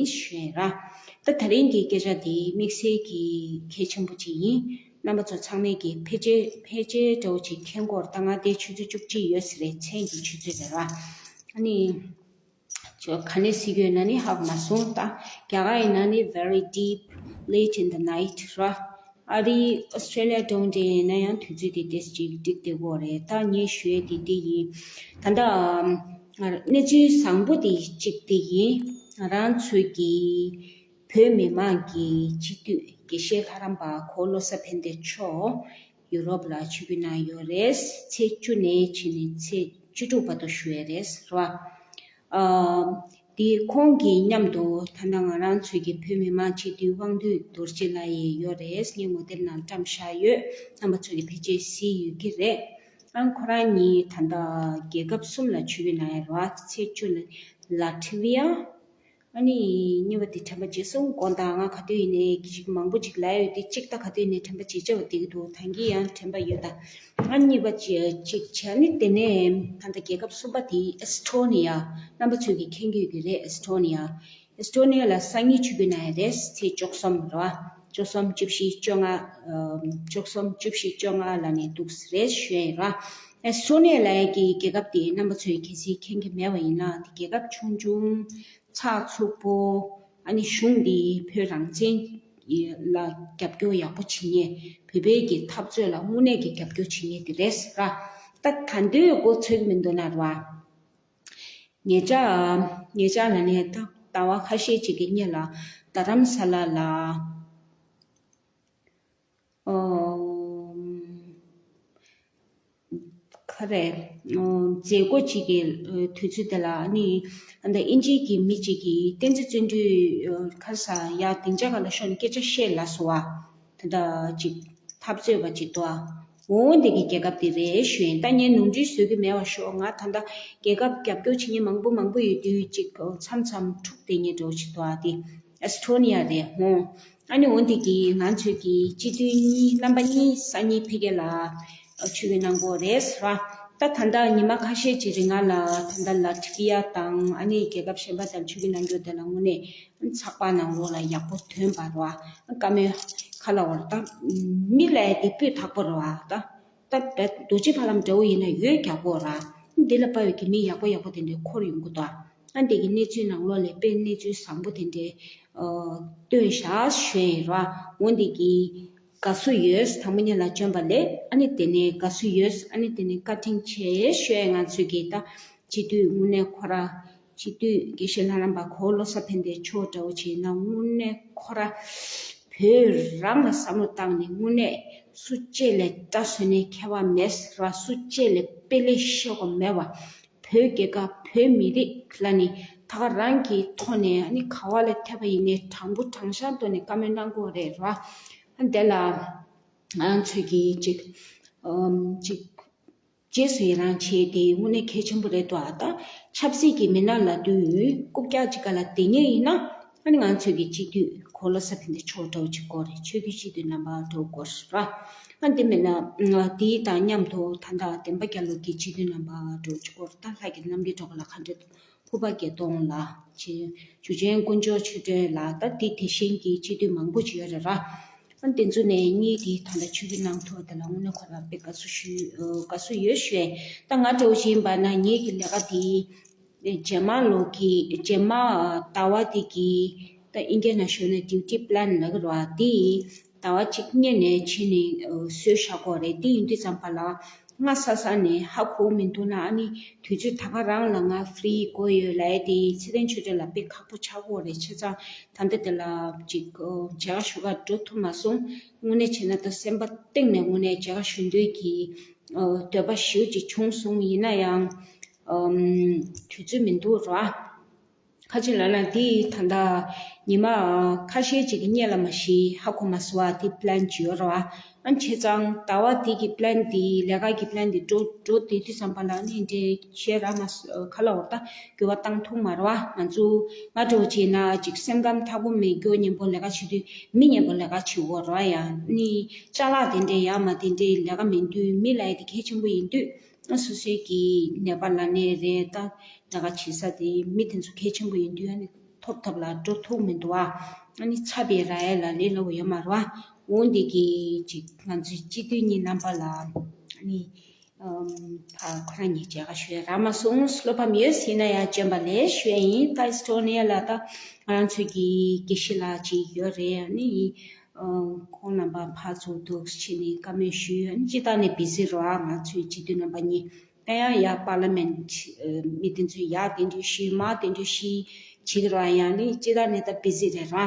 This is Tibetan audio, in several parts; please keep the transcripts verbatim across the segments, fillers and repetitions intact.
ཡིན་ཞུས་ར། ད་དེ་རིང་གི་སྐད་ཆ་དེ་དམིགས་བསལ་གྱི་གལ་ཆེན་པོ་ཅིག་ཡིན། རྣམ་པ་ཚོ་ཚང་མས་ཀྱི་ཕལ་ཆེར་ཕལ་ཆེར་འདྲ་བོ་ཅིག་མཁྱེན་གྱི་ཡོད་རེད། ད་ང་དེ་ཆུ་ཚོད་བཅུ་གཅིག་ཡོད་ས་རེད། མཚན་གྱི་ཆུ་ཚོད་རེད་ར། ཨ་ནི། ཅོ་ག་ནས་གཟིགས་ཡོད་ན་ནི་ཧ་གོ་མ་སོང་། ད་རྒྱ་གར་ཡིན་ན་ནི་very deep late in the night ར། ཨ་རི་ཨོ་སི་ཀྲེ་ལི་ཡ་གྲོང་ཁྱེར་ཡིན་ན་ཡང་དུས་ཚོད་དེ་ཏོག་ཙམ་ཅིག་འགྲིག་བསྡད་ཀྱི་ཡོད་རེད། ད་ངས་ཞུ་ཡས་དེ་འདི་ཡིན། ད་ལྟ་གནས་ཚུལ་བཟང་པོ་དེ་གཅིག་དེ་ཡིན། ང་རང་ཚོའི་གི་བོད་མི་མང་གི་སྤྱི་འཐུས་དགེ་བཤེས་ལྷ་རམས་པ་གོ་བོ་བློ་བཟང་ཕན་བདེ་མཆོག་ཡུ་རོབ་ལ་ཆིབས་བསྒྱུར་གནང་ཡོད་རེད། ཚེས་བཅུ་ནས་ཕྱིན་ནས་ཚེས་བཅུ་དྲུག་བར་དུ་བཞུགས་ཡོད་རེད་ཟེར་བ། ཨ། དེ་ཁོང་གི་མཉམ་དུ་ད་ལྟ་ང་རང་ཚོའི་གི་བོད་མི་མང་སྤྱི་འཐུས་དབང་འདུས་རྡོ་རྗེ་ལགས་ཡང་ཡོད་རེད། ངས་ངོ་དེབ་ནང་བཀྲམ་བཞག་ཡོད། རྣམ་པ་ཚོ་གིས་ཕལ་ཆེར་གཟིགས་ཡོད་ཀྱི་རེད། ཨང་ཁོ་རང་གཉིས་ད་ལྟ་རྒྱལ་ཁབ་གསུམ་ལ་ཆིབས་བསྒྱུར་གནང་ཡོད་རེད་བ། ཚེས་བཅུ་ལ་ལ་ཊི་བི་ཡ། ཨ་ནི་གཉིས་པ་དེ་དྲན་པ་བརྗེད་སོང་། དགོངས་དག་ང་ག་དུས་ཡིན་ནའི་གི་ཅིག་མང་པོ་ཅིག་ལབ་ཡོད་དེ། གཅིག་ད་ག་དུས་ཡིན་ནའི་དྲན་པ་བརྗེད་བྱ་བ་དེ་གི་འདུག་ད་གིན་ཡང་དྲན་པ་ཡོད་ད། ཨ་གཉིས་པ་ཅི་ཅིག་བྱས་ནི་དེ་ནས་ད་ལྟ་རྒྱལ་ཁབ་གསུམ་པ་དེ་ཨེ་སི་ཊོ་ནི་ཡ། རྣམ་པ་ཚོས་ཀྱི་མཁྱེན་གྱི་ཡོད་ཀྱི་རེད། ཨེ་སི་ཊོ་ནི་ཡ། ཨེ་སི་ཊོ་ནི་ཡ་ལ་སང་ཉིན་ཆིབས་བསྒྱུར་གནང་ཡ་རེད། ཚེས་བཅུ་གསུམ་རེད་བ། བཅུ་གསུམ་བཅུ་བཞི་བཅོ་ལྔ། བཅུ་གསུམ་བཅུ་བཞི་བཅོ་ལྔ་ལ་ནས་འདུག་རེད་ཞུ་ཡ་ཡིན་ར། ཨེ་སི་ཊོ་ནི་ཡ་ལབ་ཡ་གི་རྒྱལ་ཁབ་དེ་རྣམ་པ་ཚོས་གལ་སྲིད་མཁྱེན་གྱི་མེད་པ་ཡིན་ན། དེ་རྒྱལ་ཁབ་ཆུང་ཆུང་། ཚགས་ཚུད་པོ། ཨ་ནི་གཞུང་འདིས་བོད་རང་བཙན་ལ་རྒྱབ་སྐྱོར་ཡག་པོ་བྱེད་མཁན། བོད་པའི་གི་འཐབ་རྩོད་ལ་དངོས་གནས་ཀྱི་རྒྱབ་སྐྱོར་བྱེད་མཁན་དེ་རེད་ཟེར་ར། ད་ད་འདོད་མགོ་ཚོད་ཀྱི་མི་འདུག་ན་ར། ཉེ་ཆར་ཉེ་ཆར་ལ་ནས་ད་ཟླ་བ་ཁ་ཤས་ཅིག་གི་སྔོན་ལ་རྡ་རམ་ས་ལ་ལ། ཨོ། ག་རེ། ཨོ། མཛད་སྒོ་གཅིག་གི་དུས་ཚོད་དེ་ལ་ནི་ཨ་ད་དབྱིན་ཇིའི་གི་མི་གཅིག་གིས་བསྟན་འཛིན་བརྩོན་འགྲུས་ཁ་ས་ཡ་སྡིངས་ཆ་སྒང་ལ་ཤོག་ནས་སྐད་ཆ་བཤད་ལབ་སོང་བ། ད་ད་ཅིག་འཐབ་རྩོད་པ་ཅིག་འདུག་ཨ། འོ་འདི་གི་རྒྱལ་ཁབ་དེ་རེད་ཞུ་ཡིན། ད་ངས་ནོར་འཁྲུལ་བཟོ་གི་མེད་པ་ཤོག་ང་ད་ད་རྒྱལ་ཁབ་རྒྱབ་སྐྱོར་བྱེད་མཁན་མང་པོ་མང་པོ་ཡོད་དུས་ཅིག་མཚམས་མཚམས་འཁྲུག་བསྡད་མཁན་འདྲ་བོ་ཅིག་འདུག་ཨ། དེ་ཨེ་སི་ཊོ་ནི་ཡ་རེད་ཧོ། ཨ་ནི་འོ་འདི་གི་ང་ཚོས་ཀྱི་སྤྱི་འཐུས་གཉིས་རྣམ་པ་གཉིས་སང་ཉིན་ཕ་གི་ལ་ཆིབས་བསྒྱུར་གནང་དགོས་རེད་ཟེར་བ། ད་ད་ལྟ་ཉི་མ་ཁ་ཤས་ཅིག་རིང་ལ་ད་ལྟ་ལ་ཊི་བི་ཡ་དང་ཨ་ནི་རྒྱལ་ཁབ་གཞན་པ་དང་ཆིབས་བསྒྱུར་གནང་རྒྱུ་དེ་ལ་དངོས་གནས་ཚགས་པར་ནང་ལོགས་ལ་ཡག་པོ་ཐོན་པ་རེད་བ། བཀའ་མོལ་ག་ལ་བར་ད་མི་ལ་ཡ་དེ་སྤུས་དག་པོ་རེད་བ། ད་ད་རྡོ་རྗེ་ཕ་ལམ་འདྲ་བོ་ཡིན་ན་ཡོད་རྒྱག་གོ་ར། འདི་ལ་དཔའ་བའི་གི་མི་ཡག་པོ་ཡག་པོ་དེ་འདྲའི་འཁོར་ཡོང་གི་འདུག་ཨ་འདི་གི་གནས་ཚུལ་ནང་ལོགས་ལ་དཔེ་གནས་ཚུལ་བཟང་པོ་དེ་འདྲའི་སྟོན་བཞག་ཞུ་ཡིན་ར། འོ་འདི་གི་དགའ་བསུ་ཡོད་དང་པོ་ཉིད་ལ་བྱོན་པ་ལས་ཨ་ནི་དེ་ནས་དགའ་བསུ་ཡོད། ཨ་ནི་དེ་ནས་བཀའ་དྲིན་ཆེ་ཞུ་ཡ། ང་ཚོས་ཀྱི་ད་སྤྱི་འཐུས་དངོས་གནས་ཁོ་ར་སྤྱི་འཐུས་དགེ་བཤེས་ལྷ་རམས་པ་གོ་བོ་བློ་བཟང་ཕན་བདེ་མཆོག་འདྲ་བོ་བྱས་ན་དངོས་གནས་ཁོ་ར་བོད་རང་ལ་བསམ་བློ་བཏང་ནས་དངོས་གནས་སུ་གཅིག་ལས་དགྲ་བཟོ་ནས་ཁྱད་པར་མེད་ཟེར་བ། སུ་གཅིག་ལས་དཔེ་ལེགས་ཤོས་པ་མེད་པ། བོད་རྒྱལ་ཁབ་བོད་མི་རིགས་ལ་ནི་ད་ག་རང་གི་ཐོག་ནས་ཨ་ནི་ག་བ་ལ་ཐེབས་པ་ཡིན་ནའི་དྲང་པོ་དྲང་བཞག་ཐོག་ནས་བཀའ་མོལ་གནང་དགོས་རེད་ར། ཨ་དེ་ལ་ང་ཚོས་ཀྱི་ཅིག་ཨམ་ཅིག་རྗེས་སུ་ཡི་རང་བྱས་ཏེ་དངོས་གནས་གལ་ཆེན་པོ་རེད་འདུག་ཨ། ད་ཆབ་སྲིད་ཀྱི་མི་སྣ་ལབ་དུས་རྐུབ་བཀྱག་ཅིག་སྒང་ལ་བསྡད་མཁན་ཡིན་ན་ཨ་ནི་ང་ཚོས་ཀྱི་སྤྱི་འཐུས་གོ་བོ་བློ་བཟང་ཕན་བདེ་མཆོག་འདྲ་བོ་ཅིག་དགོས་རེད། ཆོས་བརྒྱུད་སྤྱི་འཐུས་རྣམ་པ་འདྲ་བོ་དགོས་རེད་ར། ཨ་འདི་མིན་ན་དེའི་དང་མཉམ་དུ་ད་ལྟ་བདེན་པ་རྒྱལ་ལོ་གི་སྤྱི་འཐུས་རྣམ་པ་འདྲ་བོ་ཅིག་དགོས་རེད། ད་ལྷ་སྐྱིད་རྣམ་རྒྱལ་སྒྲོལ་དཀར་ལགས། མཁའ་འགྲོ་ཕུར་པ་བརྒྱད་སྟོང་ལགས། ཆེ་འཇུ་ཆེན་དཀོན་མཆོག་ཆོས་སྒྲོན་ལགས། ད་དེ་དེ་བཞིན་གྱི་སྤྱི་འཐུས་མང་པོ་ཅིག་ཡོད་རེད་ར། ཨ་དེ་ཚོ་ནས་གཉིས་དེ་ད་ལྟ་ཆིབས་བསྒྱུར་གནང་ཐུབ་པ་དེ་ལ་དངོས་གནས་ཁོ་རང་དཔེ་དགའ་བསུ་ཞུ་དགའ་བསུ་ཡོད་ཞུ་ཡས། ད་ང་འདྲ་བོ་ཞིག་ཡིན་པ་ན་ངེད་ཀྱི་ལས་ཀ་དེ་རྗེས་མ་ལོ་གི་རྗེས་མ་ཟླ་བ་དེ་གི་ད་ཨིན་སྐད་ནང་ཞུས་ན་ཌིའུ་ཊི་པི་ལན་ལབ་ཀྱི་རེད་བ། དེ་ཟླ་བ་གཅིག་སྔོན་ནས་བྱས་ནས་བཟོས་བཞག་གི་རེད། དེ་ཡིན་དུས་ཙམ་པ་ལ་སྔ་ས་ས་ནས་ཧ་གོ་མི་འདུག་ན་ཨ་ནི་དུས་ཚོད་ད་ག་རང་ལ་ང་ཧྥི་རི་དགོས་ཡོད་ལབ་ཡས་དེ་ཚེ་བརྟན་ཆོས་སྒྲོན་ལ་དཔེ་ཁག་པོ་ཆགས་ཀྱི་རེད། བྱས་ཙང་ད་ལྟ་དེ་ལ་ཅིག་མཇལ་ཁ་ཞུ་ག་འགྲོ་ཐུབ་མ་སོང་། དངོས་གནས་བྱས་ན་ད་སེམས་པ་གཏིང་ནས་དངོས་གནས་མཇལ་ཁ་ཞུ་འདོད་ཀྱི་འདོད་པ་ཞེ་པོ་ཅིག་བྱུང་སོང་། ཡིན་ན་ཡང་དུས་ཚོད་མི་འདུག་ར། ཁ་ཅིག་ལབ་ན་འདི་ད་ལྟ་ཉི་མ་ཁ་ཤས་ཅིག་གི་སྔོན་ལ་མ་གཞི་ཧ་གོ་མ་སོང་བ་འདི་པི་ལན་ཅིག་ཡོད་རེད་བ། ཨ་བྱས་ཙང་ཟླ་བ་འདི་གི་པི་ལན་འདི་ལས་ཀ་གི་པི་ལན་འདི་འགྲོ་འགྲོ་བསྡད་དུས་ཙམ་པ་ལ་ནི་འདྲའི་ཤེས་ར་མ་སོ་ཁ་ལ་འོར་ད་འགྱུར་བ་བཏང་ཐུབ་མ་རེད་བ། ང་ཚོ་ང་འདྲ་བོ་བྱས་ན་ཅིག་སེམས་ཁམས་ཐག་པོ་མེད། རྒྱུ་མཉམ་པོ་ལས་ཀ་བྱེད་དུས་མི་མཉམ་པོ་ལས་ཀ་བྱེད་འོ་རེད་བ། ཡང་ནི་ཅ་ལག་དེ་འདྲའི་ཡག་མ་དེ་འདྲའི་ལས་ཀ་མེད་དུས་མི་ལ་ཡ་དེ་གལ་ཆེན་པོ་ཡིན་དུས། སོ་སོའི་གི་ནད་པ་ལ་ནས་རེད། ད་ལས་ཀ་བྱེད་ས་དེ་མི་དེ་ཚོ་གལ་ཆེན་པོ་ཡིན་དུས་ཨ་ནི་ ཐོབ་ཐབས་ལ་འགྲོ་ཐུབ་མི་འདུག་ཨ། ཨ་ནི་ཚབ་པའི་ར་ཡ་ལ་ལས་སླ་པོ་ཡོད་མ་རེད་བ། འོ་འདི་གི་ཅིག་ང་ཚོའི་སྤྱི་འཐུས་གཉིས་རྣམ་པ་ལ་ཨ་ནི་ཨམ་ཕ་ཁོ་རང་གཉིས་མཇལ་ཁ་ཞུ་ཡ་རག་མ་སོང་། བློ་ཕམ་ཡོད་ཟེར་ན་ཡང་སྐྱོན་པ་ལས་ཞུ་ཡ་ཡིན། ད་ཨིས་ཊོ་ནི་ཡ་ལ་ད་ང་རང་ཚོའི་གི་དགེ་བཤེས་ལགས་ཅིག་ཡོད་རེད། ཨ་ནི་ཨ་ཁོང་རྣམ་པ་ཕར་ཚུར་འདུག་ཕྱིན་ནས་བཀའ་མོལ་ཞུས། ཨ་ནི་སྤྱིར་བཏང་ནས་བི་ཟི་རེད་བ། ང་ཚོའི་སྤྱི་འཐུས་རྣམ་པ་གཉིས། ད་ཡང་ཡར་པར་ལི་མེན་ཊི་མི་དེ་ཚོས་ཡར་གདན་འདྲེན་ཞུས། མར་གདན་འདྲེན་ཞུས་བྱེད་ཀྱི་རེད་བ། ཡང་ནི་སྤྱིར་བཏང་ནས་ད་བི་ཟི་རེད་ར། ཨ་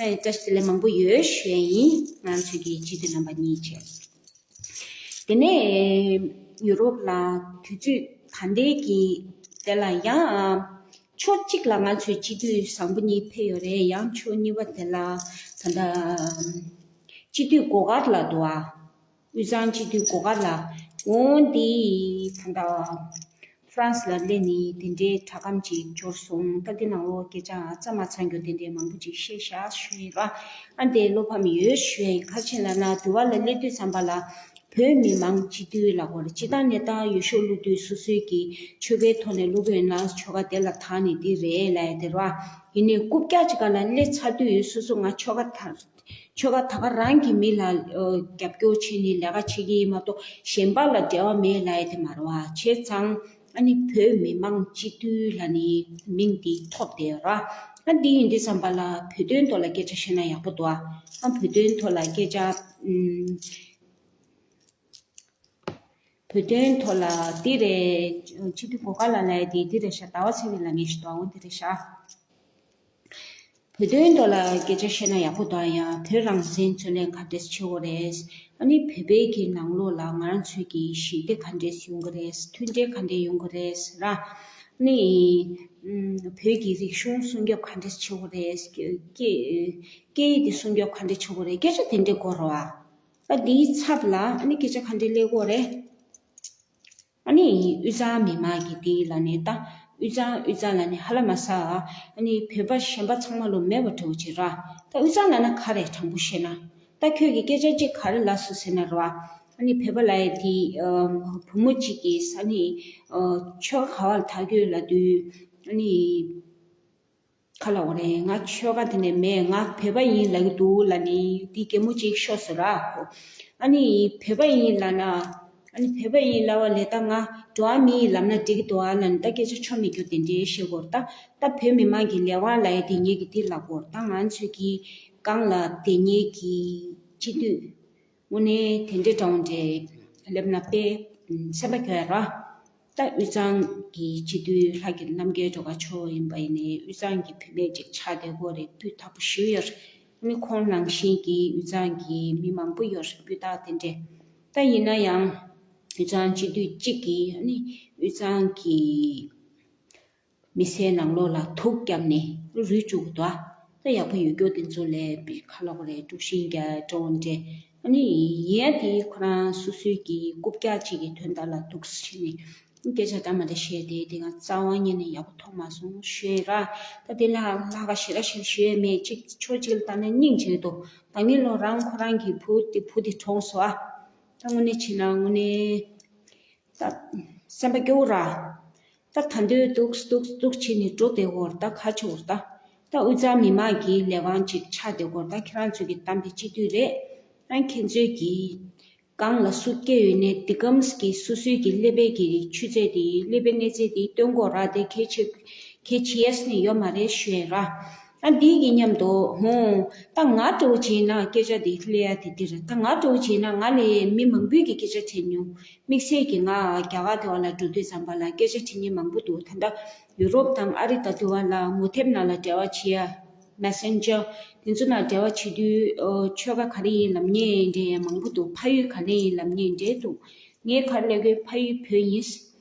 ནི་བཀྲ་ཤིས་བདེ་ལེགས་མང་པོ་ཡོད་ཞུ་ཡ་ཡིན། ང་ཚོའི་གི་སྤྱི་འཐུས་རྣམ་པ་གཉིས་བྱས། དེ་ནས་ཡུ་རོབ་ལ་དུས་ཚོད་ད་ལྟའི་གི་དེ་ལ་ཡང་ཕྱོགས་གཅིག་ལ་ང་ཚོའི་སྤྱི་འཐུས་བཟང་པོ་གཉིས་ཕེབས་ཡོད་རེད། ཡང་ཕྱོགས་གཉིས་པ་དེ་ལ་ད་ལྟ་སྤྱི་འཐུས་སྒོ་དཀར་ལ་འདུག་ཨ། དབུས་གཙང་སྤྱི་འཐུས་སྒོ་དཀར་ལགས། འོ་འདི་ད་ལྟ་ཧྥ་རན་སི་ལ་སླེབས་ནས་དེ་འདྲའི་དྲ་སྒམ་ཅིག་འབྱོར་སོང་། ད་འདི་ནང་ལོགས་སྐད་ཆ་ཚང་མ་ཚང་རྒྱུ་དེ་འདྲའི་མང་པོ་ཅིག་བཤད་བཞག་ཞུ་ཡིན་ར། ཨ་འདི་བློ་ཕམ་ཡོད་ཞུ་ཡིན། ག་རེ་ལབ་ན་དུ་བ་ལ་སླེབས་དུས་ཙམ་པ་ལ་བོད་མི་མང་སྤྱི་འཐུས་ལབ་དགོས་རེད། སྤྱིར་བཏང་ནས་ད་ཡུལ་ཤུལ་སླེབས་དུས་སོ་སོའི་གི་ཆོལ་ཁའི་ཐོག་ནས་སླེབས་དགོས་ན་ཆོལ་ཁ་དེ་ལ་དག་ནས་འདི་རེད་ལབ་ཡ་དེ་ར། ཡིན་ནའི་རྐུབ་བཀྱག་ཅིག་སྒང་ལ་སླེབས་ཚར་དུས་སོ་སོ་ང་ཆོལ་ཁ་དར། ཆོལ་ཁ་ད་ག་རང་གི་མི་ལ་ཨ་རྒྱབ་སྐྱོར་བྱས་ནས་ལས་ཀ་བྱེད་ཀྱི་ཡིན་མ་གཏོགས་གཞན་པ་ལ་འབྲེལ་བ་མེད་ལབ་ཡ་དེ་མ་རེད་བ། བྱས་ཙང་ཨ་ནི་བོད་མི་མང་སྤྱི་འཐུས་ལབ་ནས་མིང་དེ་ཐོབ་བསྡད་ཡོད་ར། ཨ་འདི་ཡིན་དུས་ཙམ་པ་ལ་བོད་དོན་ཐོག་ལ་སྐད་ཆ་བཤད་ན་ཡག་པོ་འདུག་ཨ། ཨ་བོད་དོན་ཐོག་ལ་སྐད་ཆ་ཨམ། བོད་དོན་ཐོག་ལ་འདི་རེད། སྤྱི་འཐུས་སྒོ་དཀར་ལགས་ལབ་ཡ་དེ་འདི་རེད་ཤག་ཟླ་བ་ཚེ་རིང་ལབ་མཁན་ཞིག་འདུག་ཨ། འོ་འདི་རེད་ཤག་བོད་དོན་ཐོག་ལ་སྐད་ཆ་བཤད་ན་ཡག་པོ་འདུག་ཨ། ཡང་བོད་རང་བཙན་རྩོད་ལེན་ག་འདྲས་བྱེད་དགོས་རེད། ཨ་ནི་བོད་པའི་གི་ནང་ལོགས་ལ་ང་རང་ཚོའི་གི་ཞི་བདེ་ག་འདྲས་ཡོང་གི་རེད། མཐུན་སྒྲིལ་ག་འདྲས་ཡོང་གི་རེད་ར། ཨ་ནི་ཨམ་བོད་ཀྱི་རིག་གཞུང་སྲུང་སྐྱོབ་ག་འདྲས་བྱེད་དགོས་རེད། སྐད་སྐད་ཡིག་དེ་སྲུང་སྐྱོབ་ག་འདྲས་བྱེད་དགོས་རེད། སྐད་ཆ་དེ་འདྲས་དགོས་རེད་བ། ད་འདིའི་ཚབ་ལ་ཨ་ནི་སྐད་ཆ་ག་འདྲས་སླེབས་ཀྱི་ཡོད་རེད། ཨ་ནི་དབུས་གཙང་མི་མང་གི་དེ་ལ་ནི་ད་དབུས་གཙང་དབུས་གཙང་ལ་ནི་ཧ་ལ་མ་ས། ཨ་ནི་བོད་པ་གཞན་པ་ཚང་མ་ལོ་མེད་པ་འདྲ་བོ་བྱེད་ར། ད་དབུས་གཙང་ལ་ན་ག་རེ་དྲང་པོ་བཤད་ན། ད་ཁྱོད་ཀྱི་སྐད་ཆ་གཅིག་ག་རེ་ལབ་སོང་ཟེར་ན་ར། ཨ་ནི་བོད་པ་ལབ་ཡ་དེ་ཨ་བུ་མོ་གཅིག་གིས་ཨ་ནི་ཨ་ཆོལ་ཁ་ག་བ་ལ་དར་གྱི་ཡོད་ལབ་དུས་ཨ་ནི། ག་ལབ་དགོས་རེད། ང་ཆོལ་ཁ་དེ་ནས་མེད། ང་བོད་པ་ཡིན་ལབ་ཀྱི་འདུག་ལབ་ནི་དེ་གད་མོ་ཅིག་ཤོར་སོང་ར། ཨ་ནི་བོད་པ་ཡིན་ལབ་ན། ཨ་ནི་བོད་པ་ཡིན་ལབ་པ་ལས་ད་ང་འགྲོ་བ་མི་ཡིན་ལབ་ན་འགྲིག་གི་འདུག་ཨ་ལབ་ནི་ད་སྐད་ཆ་ཆོ་མེད་རྒྱུ་དེ་འདྲའི་བཤད་དགོས་རེད། ད་ད་བོད་མི་མང་གི་ལས་དབང་ལབ་ཡ་དེ་ངེད་ཀྱི་འདི་ལབ་དགོས་རེད། ད་ང་ཚོས་ཀྱི་སྒང་ལ་དེ་ངེད་ཀྱི་སྤྱི་འཐུས། དངོས་གནས་དེ་འདྲའི་གྲོང་འདྲེ་སླེབས་ན་དཔེ་སེམས་པ་སྐྱོ་ཡ་ར། ད་དབུས་གཙང་གི་སྤྱི་འཐུས་ལྷ་སྐྱིད་རྣམ་རྒྱལ་སྒྲོལ་དཀར་མཆོག་ཡིན་པ་ཡིན་ནའི་དབུས་གཙང་གི་བུད་མེད་ཅིག་ཆགས་བསྡད་ཀྱི་ཡོད་རེད། སྤུས་དག་པོ་ཞེ་པོ་ཡོད་རེད། ཨ་ནི་ཁོང་ནང་བཞིན་གྱི་དབུས་གཙང་གི་མི་མང་པོ་ཡོད་རེད། སྤུས་དག་དེ་འདྲས། ད་ཡིན་ན་ཡང་དབུས་གཙང་སྤྱི་འཐུས་གཅིག་གིས་ཨ་ནི་དབུས་གཙང་གི་མི་སེར་ནང་ལོགས་ལ་དུག་བརྒྱབ་ནས་རུལ་བཅུག་འདུག་ད་ཡག་པོ་ཡོད་རྒྱུ་དེ་ཚོ་ལས་པའི་ཁ་ལོག་རེད། དཀྲུག་ཤིང་རྒྱག་འགྲོ་འདྲེ། ཨ་ནི་ཡིན་ཡ་དེ་ཁོ་རང་སོ་སོའི་གི་རྐུབ་བཀྱག་ཅིག་གི་དོན་དག་ལ་དུག་ཟེར་ནས་སྐད་ཆ་འདྲ་མ་འདྲ་བཤད་དེ། དེ་ང་རྩ་བ་ཉིད་ནས་ཡག་པོ་མཐོང་མ་སོང་ཞུ་ཡ་ར། ད་དེ་ལ་ལྷག་ག་ཞེ་དྲག་ཞེ་དྲག་ཞུ་ཡ་མེད། གཅིག་ཕྱོགས་གཅིག་ལ་བལྟས་ན་སྙིང་རྗེ་འདུག་ད་ངའི་ལོ་རང་ཁོ་རང་གི་བུ་དེ་བུ་དེ་གྲོངས་སོང་ཨ། ད་དངོས་གནས་བྱས་ན་དངོས་གནས་ད་སེམས་པ་སྐྱོ་བོ་ར། ད་ད་འདོད་སྡུག་སྡུག་སྡུག་བྱས་ནས་འགྲོ་བསྡད་ཡོད་རེད། ད་ག་བྱེད་དགོས་རེད། ད་ད་དབུས་གཙང་མི་མང་གི་ལས་དབང་ཅིག་ཆགས་བསྡད་ཡོད་རེད། ད་ཁྱེད་རང་ཚོ་གི་གཏམ་དེ་སྤྱི་འཐུས་རེད། ད་ཁྱེད་ཚོའི་གི་སྒང་ལ་སུ་སྐྱེས་ཡོད་ནའི་འདི་གམ་གི་སོ་སོའི་གི་ཀླད་པའི་གི་ཆུ་ཚད་དེ་ཀླད་པའི་གནས་ཚད་དེ་སྟོན་དགོས་ར། དེ་གལ་ཆེ་གལ་ཆེ་ཡས་ནས་ཡོད་མ་རེད་ཞུ་ཡ་ར། ཨ་འདི་གི་མཉམ་དུ་ཧོ། ད་ང་འདྲ་བོ་བྱས་ན་སྐད་ཆ་འདི་སླེབས་ཡ་དེ་འདི་རེད། ད་ང་འདྲ་བོ་བྱས་ན་ང་ལས་མི་མང་པོས་ཀྱི་སྐད་ཆ་དྲན་མྱོང་། དམིགས་བསལ་གྱི་ང་རྒྱ་གར་དེ་བ་ལ་འགྲོ་དུས་ཙམ་པ་ལ་སྐད་ཆ་དྲི་མཁན་མང་པོ་འདུག་ད་ལྟ་ཡུ་རོབ་དང་ཨ་རི་ད་དུ་བ་ལ་ངོ་དེབ་ནང་ལ་འབྲེལ་བ་བྱེད་ཡ། མེ་སེན་ཇར་དེ་ཚོ་ནང་འབྲེལ་བ་བྱེད་དུས་ཨོ་ཆོལ་ཁ་ག་རེ་ཡིན་ལབ་མཁན་འདྲ་ཡ་མང་པོ་འདུག་ཕ་ཡུལ་ག་ནས་ཡིན་ལབ་མཁན་འདྲ་འདུག་ངས་ག་རེ་ལབ་དགོས། ཕ་ཡུལ་བོད་ཡིན།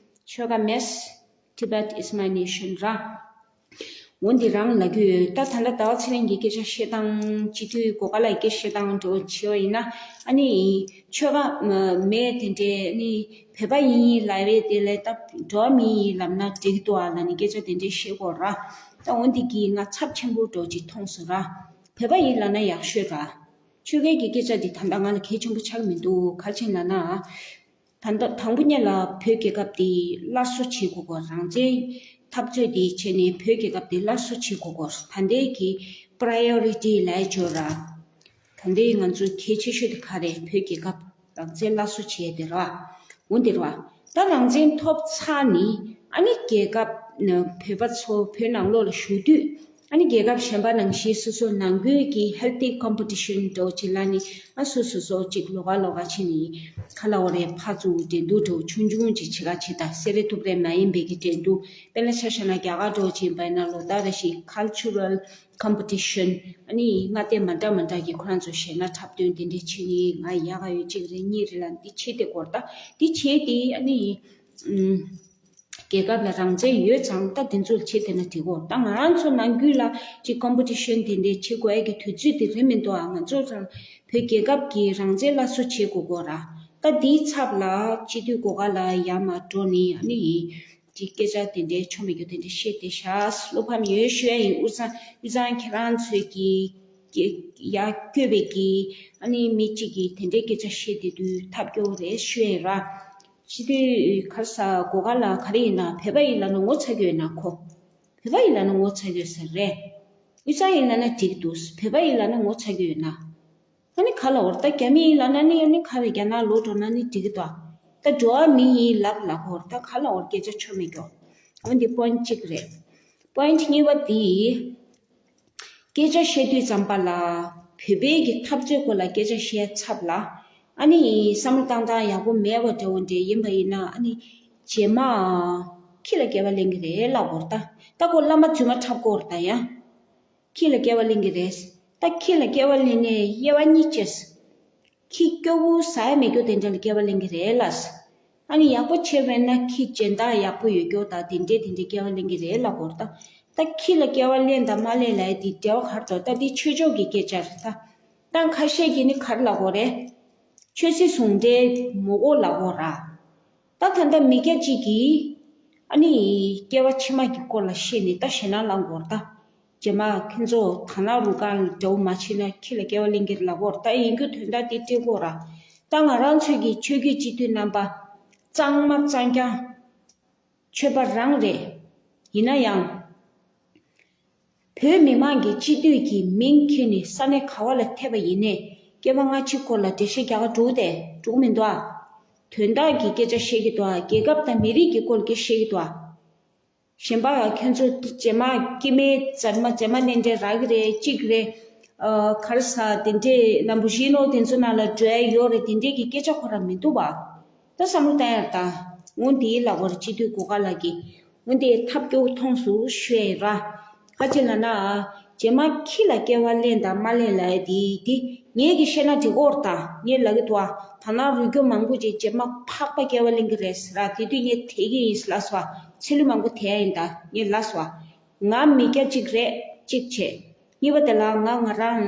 ཆོལ་ཁ་མེད། Tibet is my nation ར། འོ་འདི་རང་ལབ་ཀྱི་ཡོད། ད་ད་ལྟ་ཟླ་བ་ཚེ་རིང་གི་སྐད་ཆ་བཤད་སྟངས་སྤྱི་འཐུས་སྒོ་ཁ་ལ་སྐད་བཤད་སྟངས་འདྲ་བོ་བྱས་པ་ཡིན་ན། ཨ་ནི་ཆོལ་ཁ་མེད་དེ་འདྲའི་ཨ་ནི་བོད་པ་ཡིན་ལབ་པའི་དེ་ལས་ད་འགྲོ་བ་མི་ཡིན་ལབ་ན་འགྲིག་གི་འདུག་ཨ་ལབ་ནས་སྐད་ཆ་དེ་འདྲའི་བཤད་ཀྱི་ཡོད་ར། ད་འོ་འདི་གིས་ང་ཚབས་ཆེན་པོ་འདྲ་བོ་ཅིག་མཐོང་སོང་ར། བོད་པ་ཡིན་ལབ་ན་ཡག་ཤོས་ར། ཆོལ་ཁའི་གི་སྐད་ཆ་འདི་ད་ལྟ་ང་ལ་གལ་ཆེན་པོ་ཆགས་ཀྱི་མི་འདུག་ག་རེ་བྱས་ལབ་ན། ད་ལྟ་དང་པོ་ཉིད་ལ་བོད་རྒྱལ་ཁབ་དེ་སླར་གསོ་བྱེད་དགོས་ཀྱི་རང་བཙན་ འཐབ་རྩོད་དེ་བྱས་ནས་བོད་རྒྱལ་ཁབ་དེ་སླར་གསོ་བྱེད་དགོས་སྐོར། ད་ལྟའི་གི་པ་རའི་ཨོ་རི་ཊི་ལབ་ཡ་ཅིག་ཡོད་ར། ད་ལྟའི་ང་ཚོའི་གལ་ཆེ་ཤོས་དེ་ག་རེ། བོད་རྒྱལ་ཁབ་རང་བཙན་སླར་གསོ་བྱེད་དེ་ར། འོ་འདི་ར། ད་རང་བཙན་ཐོབ་ཚར་ནི་ཨ་ནི་རྒྱལ་ཁབ་ན་བོད་པ་ཚོ་བོད་ནང་ལོགས་ལ་བཞུགས་དུས། ཨ་ནི་རྒྱལ་ཁབ་གཞན་པ་ནང་བཞིན་སོ་སོ་ནང་ཁུལ་གྱི་ཧེལ་ཐི་ཀོམ་པི་ཊི་ཤན་འདྲ་བོ་ཅིག་ལ་ནི། ཨ་སོ་སོ་སོ་ཅིག་ལོགས་ཀ་ལོགས་ཀ་ཕྱིན་ནི་ག་ལབ་དགོས་རེད། ཕར་ཚུར་འགྲན་བསྡུར་འདྲ་བོ་ཆུང་ཆུང་ཅིག་བྱེད་ག་བྱེད་ད། སེ་ར་ཐུབ་རེ་མ་ཡིན་པའི་གི་འགྲན་བསྡུར། དཔེར་ན་ཆ་བཞག་ན་རྒྱ་གར་འདྲ་བོ་ཅིག་ཡིན་པ་ཡིན་ན་ལོ་ལྟར་རེ་བཞིན་ཀལ་ཅུ་རལ་ཀོམ་པི་ཊི་ཤན། ཨ་ནི་མངའ་སྡེ་མ་འདྲ་མ་འདྲ་གི་ཁོ་རང་ཚོ་གཞས་སྣ་འཁྲབ་སྟོན་དེ་འདྲས་བྱེད་ནི། ང་ཡག་ག་ཡོད། གཅིག་རེད། གཉིས་རེད་ལབ་འདི་བྱེད་དེ་སྐོར། ད་འདི་བྱེད་དེ་ཨ་ནི། ཨུམ། རྒྱལ་ཁབ་ལ་རང་བཙན་ཡོད་ཙང་ད་དེ་ཚོ་ལ་བྱེད་བསྡད་ན་འགྲིག་གོ། ད་ང་རང་ཚོ་ནང་ཁུལ་ལ་ཅིག་ཀོམ་པི་ཊི་ཤན་དེ་འདྲས་བྱེད་དགོས་ཡ་གི་དུས་ཚོད་དེ་རེད་མི་འདུག་ཨ། ང་ཚོ་རང་བོད་རྒྱལ་ཁབ་ཀྱི་རང་བཙན་སླར་གསོ་བྱེད་དགོས་གོ་ར། ད་དེའི་ཚབ་ལ་སྤྱི་འཐུས་སྒོ་ཁ་ལ་ཡར་མར་འགྲོ་ནི་ཨ་ནི་ཅིག་སྐད་ཆ་དེ་འདྲས་ཆོ་མེད་རྒྱུ་དེ་འདྲས་བཤད་བསྡད་ཤག། བློ་ཕམ་ཡོད་ཞུ་ཡ་ཡིན། དབུས་གཙང་དབུས་གཙང་ཁྱེད་རང་ཚོས་ཀྱི་ཀྱི་ཡར་བསྐྱོད་པའི་གི་ཨ་ནི་མི་གཅིག་གིས་དེ་འདྲའི་སྐད་ཆ་བཤད་བསྡད་དུས་ཐབས་སྐྱོ་བོ་རེད་ཞུ་ཡ་ཡིན་ར། སྤྱི་འཐུས་ག་རེ་ཟ། སྒོ་ཁ་ལ་ག་རེ་ཡིན་ན། བོད་པ་ཡིན་ལབ་ན་ངོ་ཚ་གི་ཡོད་ན། ཁོ་བོད་པ་ཡིན་ལབ་ན་ངོ་ཚ་གི་ཡོད་ས་རེད། དབུས་གཙང་ཡིན་ལབ་ན་འགྲིག་འདུག། བོད་པ་ཡིན་ལབ་ན་ངོ་ཚ་གི་ཡོད་ན། ཨ་ནི་ག་ལབ་དགོས་རེད། ད་རྒྱ་མི་ཡིན་ལབ་ན་ནི་ཨ་ནི་ག་རེ། རྒྱ་ནག་ལོག་འགྲོ་ན་ནི་འགྲིག་གི་འདུག། ད་འགྲོ་བ་མི་ཡིན་ལབ་ལབ་དགོས་རེད། ད་ག་ལབ་དགོས་རེད། སྐད་ཆ་ཆོ་མེད་ཀྱོག། འོ་འདི་པོ་ཡིན་ཊི་གཅིག་རེད། པོ་ཡིན་ཊི་གཉིས་པ་འདི། སྐད་ཆ་བཤད་དུས་ཙམ་པ་ལ་བོད་པའི་གི་འཐབ་རྩོད་སྐོར་ལ་སྐད་ཆ་བཤད་ཚབ་ལ། ཨ་ནི་བསམ་བློ་བཏང་སྟངས་ཡག་པོ་མེད་པ་འདྲ་བོ་འདྲ་ཡིན་པ་ཡིན་ན། ཨ་ནི་རྗེས་མ་ཁྱི་ལ་སྐྱེ་བ་ལེན་གི་རེད་ལབ་དགོས་རེད། ད་ད་ཁོ་བླ་མ་རྫུན་མ་འཁྲབ་དགོས་རེད། ད་ཡང་ཁྱི་ལ་སྐྱེ་བ་ལེན་གི་རེད། ད་ཁྱི་ལ་སྐྱེ་བ་ལེན་ནས་དབྱེ་བ་གཉིས་བྱས། ཁྱི་སྐྱོ་བོ་ཟ་ཡ་མེད་རྒྱུ་དེ་འདྲ་ལ་སྐྱེ་བ་ལེན་གི་རེད་ལབ། ཨ་ནི་ཡག་པོ་བྱས་པ་ཡིན་ན་ཁྱི་སྦྱིན་བདག་ཡག་པོ་ཡོད་རྒྱུ་དང་དེ་འདྲས་དེ་འདྲས་སྐྱེ་བ་ལེན་གི་རེད་ལབ་དགོས་རེད། ད་ད་ཁྱི་ལ་སྐྱེ་བ་ལེན་དང་མ་ལེན་ལབ་ཡ་དེ་འབྲེལ་བ་ག་རེ་འདུག། ད་འདི་ཆོས་ཕྱོགས་ཀྱི་སྐད་ཆ་རེད། ད་ད་ཁ་ཤས་ཀྱིས་ནི་ག་རེ་ལབ་དགོས་རེད། ཆོས་སྲིད་ཟུང་འབྲེལ་མི་དགོས་ལབ་དགོས་ར། ད་ད་ལྟ་མི་སྐྱ་གཅིག་གིས་ཨ་ནི་སྐྱེ་བ་ཕྱི་མ་གི་སྐོར་ལ་བཤད་ནས་ད་ཞེད་སྣང་ལངས་དགོས་རེད། ད་རྗེས་མ་ཁྱེད་ཚོ་དར་ནག་རུ་ཁག་ལ་འདྲ་བོ་མ་བྱེད་ན་ཁྱི་ལ་སྐྱེ་བ་ལེན་གི་རེད་ལབ་དགོས་རེད། ད་ཡིན་རྒྱུ་དོན་དག་དེ་འགྲིག་གོ་ར། ད་ང་རང་ཚོའི་གི་ཆོས་བརྒྱུད་སྤྱི་འཐུས་རྣམ་པ་གཙང་མ་གཙང་རྐྱང་ཆོས་པ་རང་རེད། ཡིན་ན་ཡང་། བོད་མི་མང་གི་སྤྱི་འཐུས་ཀྱི་མིང་འཁྱེར་ནས་ས་གནས་ག་བ་ལ་ཐེབས་པ་ཡིན་ནའི་སྐྱེ་བ་སྔ་ཕྱི་སྐོར་ལ་འགྲེལ་བཤད་རྒྱག་ག་འགྲོ་དེ་འགྲོ་གི་མི་འདུག་ཨ། དོན་དག་གི་སྐད་ཆ་བཤད་ཀྱི་འདུག་ཨ། རྒྱལ་ཁབ་དང་མི་རིགས་ཀྱི་སྐོར་སྐད་བཤད་ཀྱི་འདུག་ཨ། གཞན་པ་ཁྱོད་ཚོ་རྗེས་མ་སྐྱེ་དམན་མཛངས་མ་མཛངས་མ་ལྷན་འདྲེ་རག་གི་རེད། གཅིག་རེད། ཨ་ག་རེ་ཟ། དེ་འདྲས་ལམ་བུ་ཤིན་ནོ་དེ་ཚོ་ནང་ལ་འགྲོ་ཡ་ཡོད་རེད། དེ་འདྲས་ཀྱི་སྐད་ཆ་ཁོ་རང་མི་འདུག་བ། ད་བསམ་བློ་བཏང་ཡ་ད། འོ་འདི་ལབ་དགོས་རེད། སྤྱི་འཐུས་སྒོ་ཁ་ལགས་ཀྱིས། འོ་འདི་ཐབས་སྐྱོ་བོ་མཐོང་སོང་ཞུ་ཡ་ཡིན་ར། ག་ཅི་ལབ་ན། རྗེས་མ་ཁྱི་ལ་སྐྱེ་བ་ལེན་དང་མ་ལེན་ལབ་ཡ་དེ་དེ་ངས་ཀྱིས་བཤད་ན་འགྲིག་གོ་རེད་ད། ངས་ལབ་ཀྱི་འདུག་ཨ། དར་ནག་རུས་རྒྱུད་མང་པོ་ཅིག་རྗེས་མ་ཕག་པ་སྐྱེ་བ་ལེན་གྱི་རེད་ཟེར་ར། དེ་དུས་ངས་དེ་གི་ཡིན་ལབ་སོང་ཨ། ཚེ་ལུས་མང་པོ་དེ་ཡ་ཡིན་ད། ངས་ལབ་སོང་ཨ། ང་མི་སྐྱ་གཅིག་རེད། གཅིག་བྱས། གཉིས་པ་དེ་ལ་ང་ང་རང་